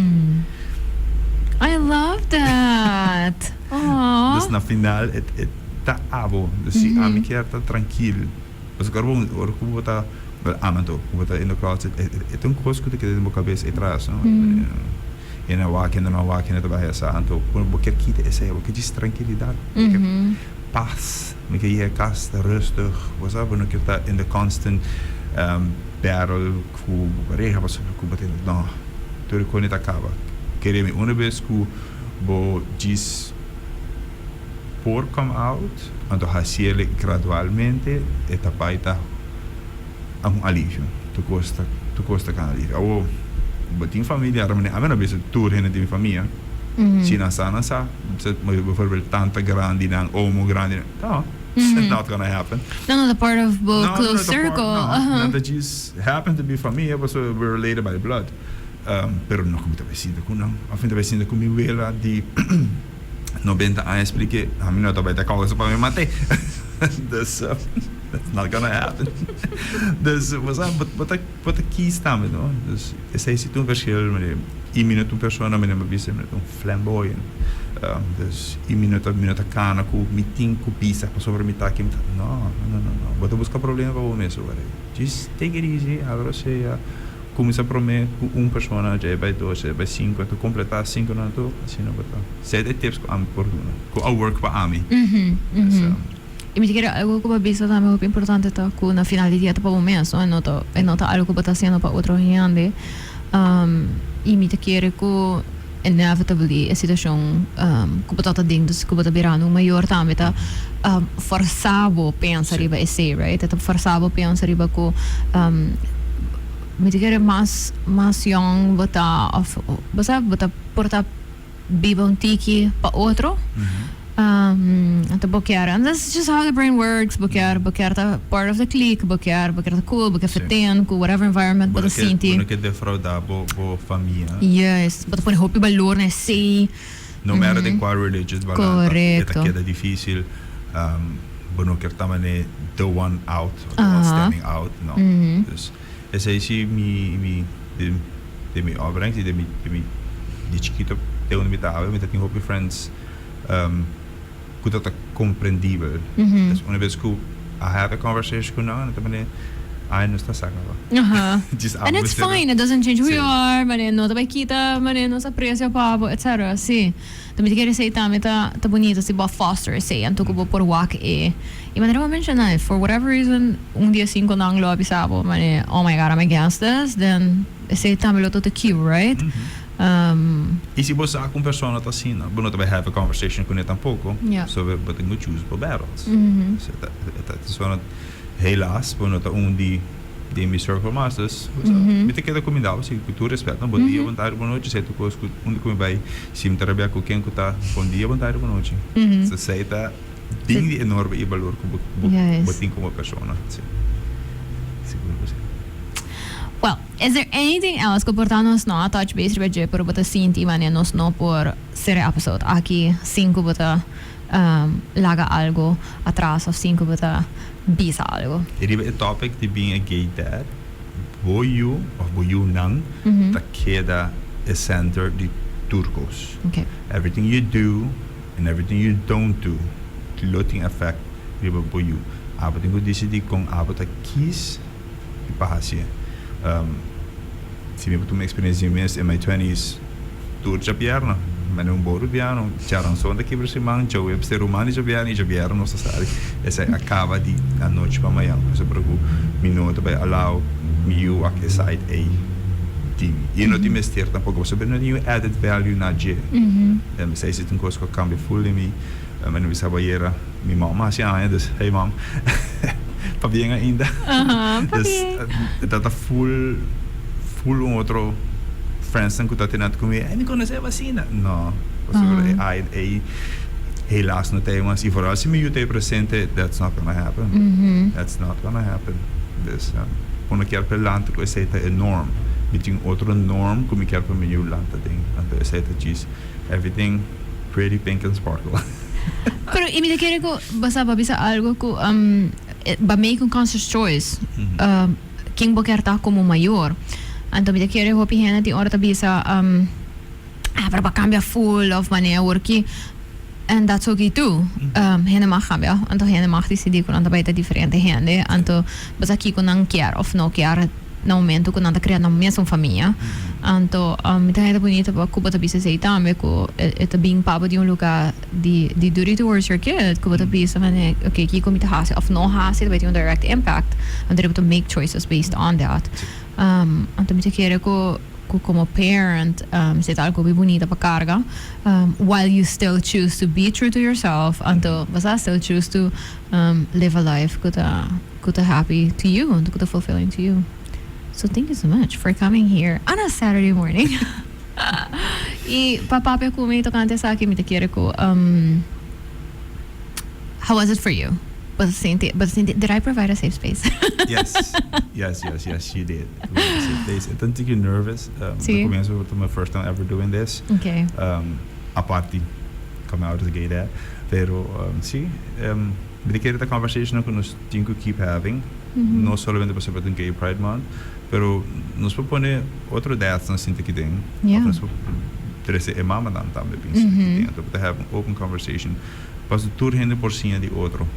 I love that! Aww. Dus na final e ta abo. Dus si ami kier ta trankil. Pasobra ora bo ora ku bo ta ama anto ku bo ta in the closet e ta un kos ku ta keda den bo kabes etras no e na wak hende no wak hende ta bai hesa anto bo kier kita esei bo kier djis trankilidat bo kier pas bo kier yega kas ta rustig bo sa bo no kier ta in the constant battle ku bo pareha pasobra ku bo ta no tur e kos ta kaba kere mi una bes ku bo djis por come out, anto haciele gradualmente e ta bay ta un alivio. Tur cos ta tur cos ta cana alivio. Awor bo tin familia ahora manera ami no bisa tur hende tin famia. Si nan sa nan sa. Bijvoorbeeld tanta grandinan, omo grandinan, no, it's not gonna happen. Nan no ta part of bo close circle. No, nan ta djis happen to be famia pasobra we're related by blood. Pero no cu mi ta bay sinta cu nan of mi ta bay sinta cu mi wela di 90 aña spliké, ami no ta bai ta kousa pa mi mat'é. Dus, that's not gonna happen. Dus, bo sa, bo ta, bo ta kies tambe, no? Dus, esei si ta un verschil, mire, i mi no ta un persona, mi no por bisa mi no ta un flamboyant. Dus, i mi no ta, mi no ta kana ku mi tin ku bisa pasobra mi ta aki, mi ta, no, no, no, no. Bo ta buska problema pa bo mes ora. Just take it easy, abra osea. Kuminsá promé ku un persona, dje bai dos, dje bai sinku, anto kompletá sinkunan anto asina bo ta. Sete e tips ku ami por duna, ku a work pa ami. I mi ta kere algu ku bo a bisa tambe hopi importante ta ku na final di dia ta pa bo mes, no? E no ta e no ta algu ku bo ta hasiendo pa otro hende. I mi ta kere ku inevitably e situashon ku bo ta ta den, dus ku bo ta birando un mayor tambe ta forsá bo pensa riba esei, right? E ta forsá bo pensa riba ku Mi ta kere mas mas yong bo ta of bo sa bo ta por ta biba un tiki pa otro anto bo kier and that's just how the brain works bo kier bo kier ta part of the clique bo kier bo kier ta cool bo kier fit in ku whatever environment bo ta sinti. Bo no ke defrauda bo bo famia. Yes bo ta pone hopi balor na esey. No matter den cual religious bo a lanta e ta keda dificil bo no kier ta mane the one out or the one standing out no dus esey si mi mi den mi opbrengst y den mi den mi. Di chikito te unda mi ta awe, mi ta tin hopi friends ku ta ta komprendibel. Dus una bes ku I have a conversation ku nan, nan ta mane, Ai, nos ta sa kaba. Djis And it's fine, it doesn't change who you are, mane no ta bai kita mane nos aprecio pa bo, etcetera. Si. Ta mi ta kere esei tambe ta ta bunito si bo a foster esei anto ku bo por wak e i manera bo a menshona for whatever reason un di e sinku nan lo a bisa bo mane oh my God I'm against this then esei tambe lo ta ta cue, right? I si bo sa ku un persona ta asina bo no ta bai have a conversation kuné tampoko so bo tin ku choose bo battles. So e ta e ta sona helaas bo no ta un di Den mi circle mas, dus mi ta keda kumindá bo si ku tur respet no. Bon dia, bon tardi, bon nochi, esei tur kos ku unda ku mi bai si mi ta rabia ku ken ku ta bon dia, bon tardi, bon nochi. So esei ta bin di enorme i balor ku bo bo tin komo persona. Si, sigur ku si. Well, is there anything else ku por ta nos no a touch base riba dje pero bo ta sinti wanneer nos no por sera e episode aki sin ku bo ta laga algo atras of sin ku bo ta bisa algo. Riba e topic di being a gay dad, bo yu of bo yunan ta keda e center di tur cos. Everything you do and everything you don't do lo tin effect riba bo yu. Abo tin cu dicidi con abo ta kies y pa haci'e. Si mi por tuma experiencia di mi mes in my twenties, tur djabièrnè, mane un bon rubiano, djaranson ta kibra siman, djaweps ta e ruman di djabièrnè i djabièrnè nos ta sali. Esei a kaba di anochi pa mañan, pasobra ku mi no ta bai allow mi yu wak e side ei di mi. I e no tin mester tampoko, pasobra e no tin un added value na dje. Esei si ta un kos ku a kambia ful den mi. Mi no bisa bo ayera. Mi mom a hasi aña, dus hey mom, pabien ainda. Dus e ta ta full, full un otro friendsnan ku ta tene ku mi, ey mi konosé bo asina. No, pasobra e ai ey helaas no ta ey mas. I vooral si mi yu ta ey presente, that's not gonna happen. That's not gonna happen. Dus bo no kier pa e lanta ku esey ta e norm. Mi tin otro norm ku mi kier pa mi yu lanta den. Anto esey ta djis everything pretty pink and sparkle. Pero i mi ta kere ku bo sa bo a bisa algo ku bo a make un conscious choice ken bo kier ta komo mayor. Anto mi ta kere hopi hende tin ora ta bisa ah pero bo a kambia full of manera awor ki and that's okay too. Hende mag kambia anto hende mag disidi ku nan ta bai ta diferente hende anto bo sa kiko nan kier of no kier. Na momento ku nan ta krea nan mesun famia. Anto mi ta haya ta bunito pa ku bo ta bisa esei tambe ku e ta bin pa bo di un luga di di duty towards your kid ku bo ta bisa manera ok kiko mi ta hasi of no hasi ta bai tin un direct impact anto bo ta make choices based on that. Anto mi ta kere ku ku komo parent esei ta algo hopi bunita pa karga while you still choose to be true to yourself anto bo sa still choose to live a life ku ta ku ta happy to you anto ku ta fulfilling to you. So thank you so much for coming here on a Saturday morning y pa papia ku mi tocante esaki mi ta kere ku how was it for you? Bo ta sinti bo ta sinti did I provide a safe space? Yes yes yes yes you did provide a safe space. E ta un tiki nervous na comienzo ta my first time ever doing this. Apart di coming out as a gay dad pero si mi ta kere ta conversationnan ku nos tin ku keep having no solamente pasobra ta un gay pride month pero nos por pone otro dadsnan sinta aki den of nos por trese e mamanan tambe bin sinta aki den anto bo ta have un open conversation pasobra tur hende por siña di otro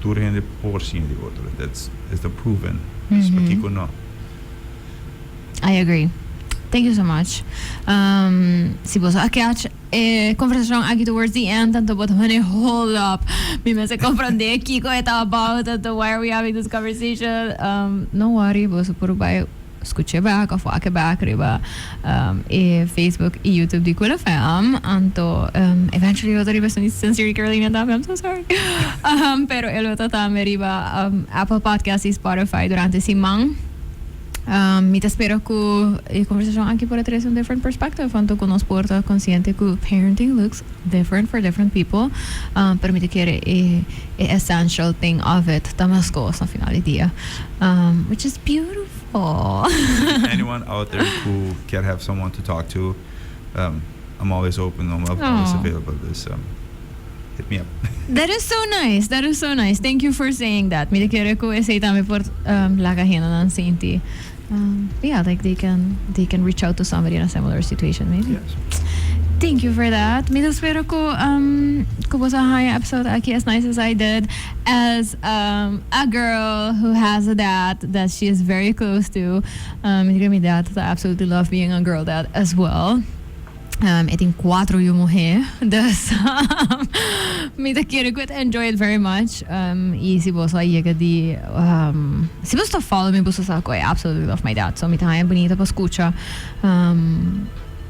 tur hende por siña di otro that's is the proven dus pakiko no. I agree. Thank you so much. Si boso a catch e conversacion aki towards the end, tanto bo ta mane hold up. Mi mester comprende kico e ta about, tanto why are we having this conversation? No worry, boso por bai scucha back of wak back riba e Facebook y YouTube di Cool FM. Anto eventually lo ta riba Sincerely Carolina tambe, I'm so sorry. Pero e lo ta tambe riba Apple Podcast y Spotify durante siman. Mi ta spera ku e konversashon aki por a trese un different perspective, anto ku nos por ta konsiente ku parenting looks different for different people, pero mi ta kere e essential thing of it ta meskos na final di dia, which is beautiful. Anyone out there ku kier have someone to talk to, I'm always open, I'm always available, dus hit me up. That is so nice, that is so nice. Thank you for saying that. Mi ta kere ku esei tambe por laga hendenan sinti, yeah, like they can, they can reach out to somebody in a similar situation maybe. Yes. Thank you for that. Mi ta spera ku um, ku boso a haña episode aki as nice as I did as um, a girl who has a dad that she is very close to. Um, mi mi dad ta absolutely love being a girl dad as well. Um, e tin cuatro yu muhé, dus mi ta kere ku e ta enjoy it very much. Um, i si boso a yega di, um, si boso ta follow mi boso sa ku I absolutely love my dad. So mi ta haña bunita pa skucha um,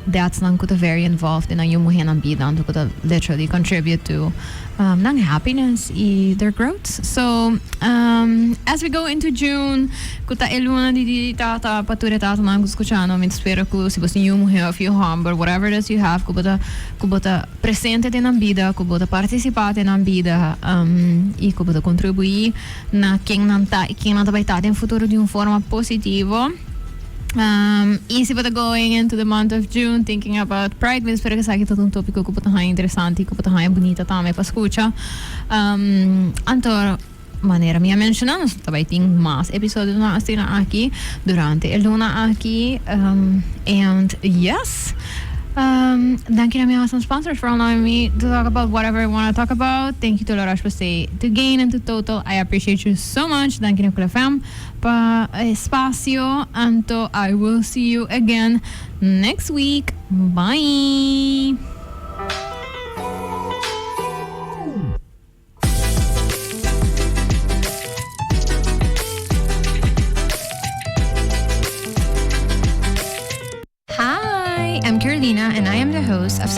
dadsnan ku ta very involved den nan yu muhénan bida, anto ku ta literally contribute to um, nan happiness i their growth. So, um, as we go into June, Ku ta e luna di di tata pa tur e tatanan ku skuchando. Mi ta spera ku si bo tin yu muhé òf yu hòmber, whatever it is you have, ku bo ta ku bo ta presente den nan bida, ku bo ta partisipá den nan bida, i ku bo ta kontribuí na ken nan ta i ken nan ta bai ta den futuro di un forma positivo. I si bo ta going into the month of June thinking about pride, mi ta spera ku esaki ta un tópiko ku bo ta haña interesante i ku bo ta haña bunita tambe pa skucha. Anto. Manera mi a menshoná, nos ta bai tin mas episodionan asina aki durante e luna aki. And yes, danki na mi awesome sponsors for allowing me to talk about whatever I wanna talk about. Thank you to La Roche-Posay, to Gain and to Total. I appreciate you so much. Danki na Cool FM pa e espacio. Anto I will see you again next week. Bye! Hi, I'm Carolina and I am the host of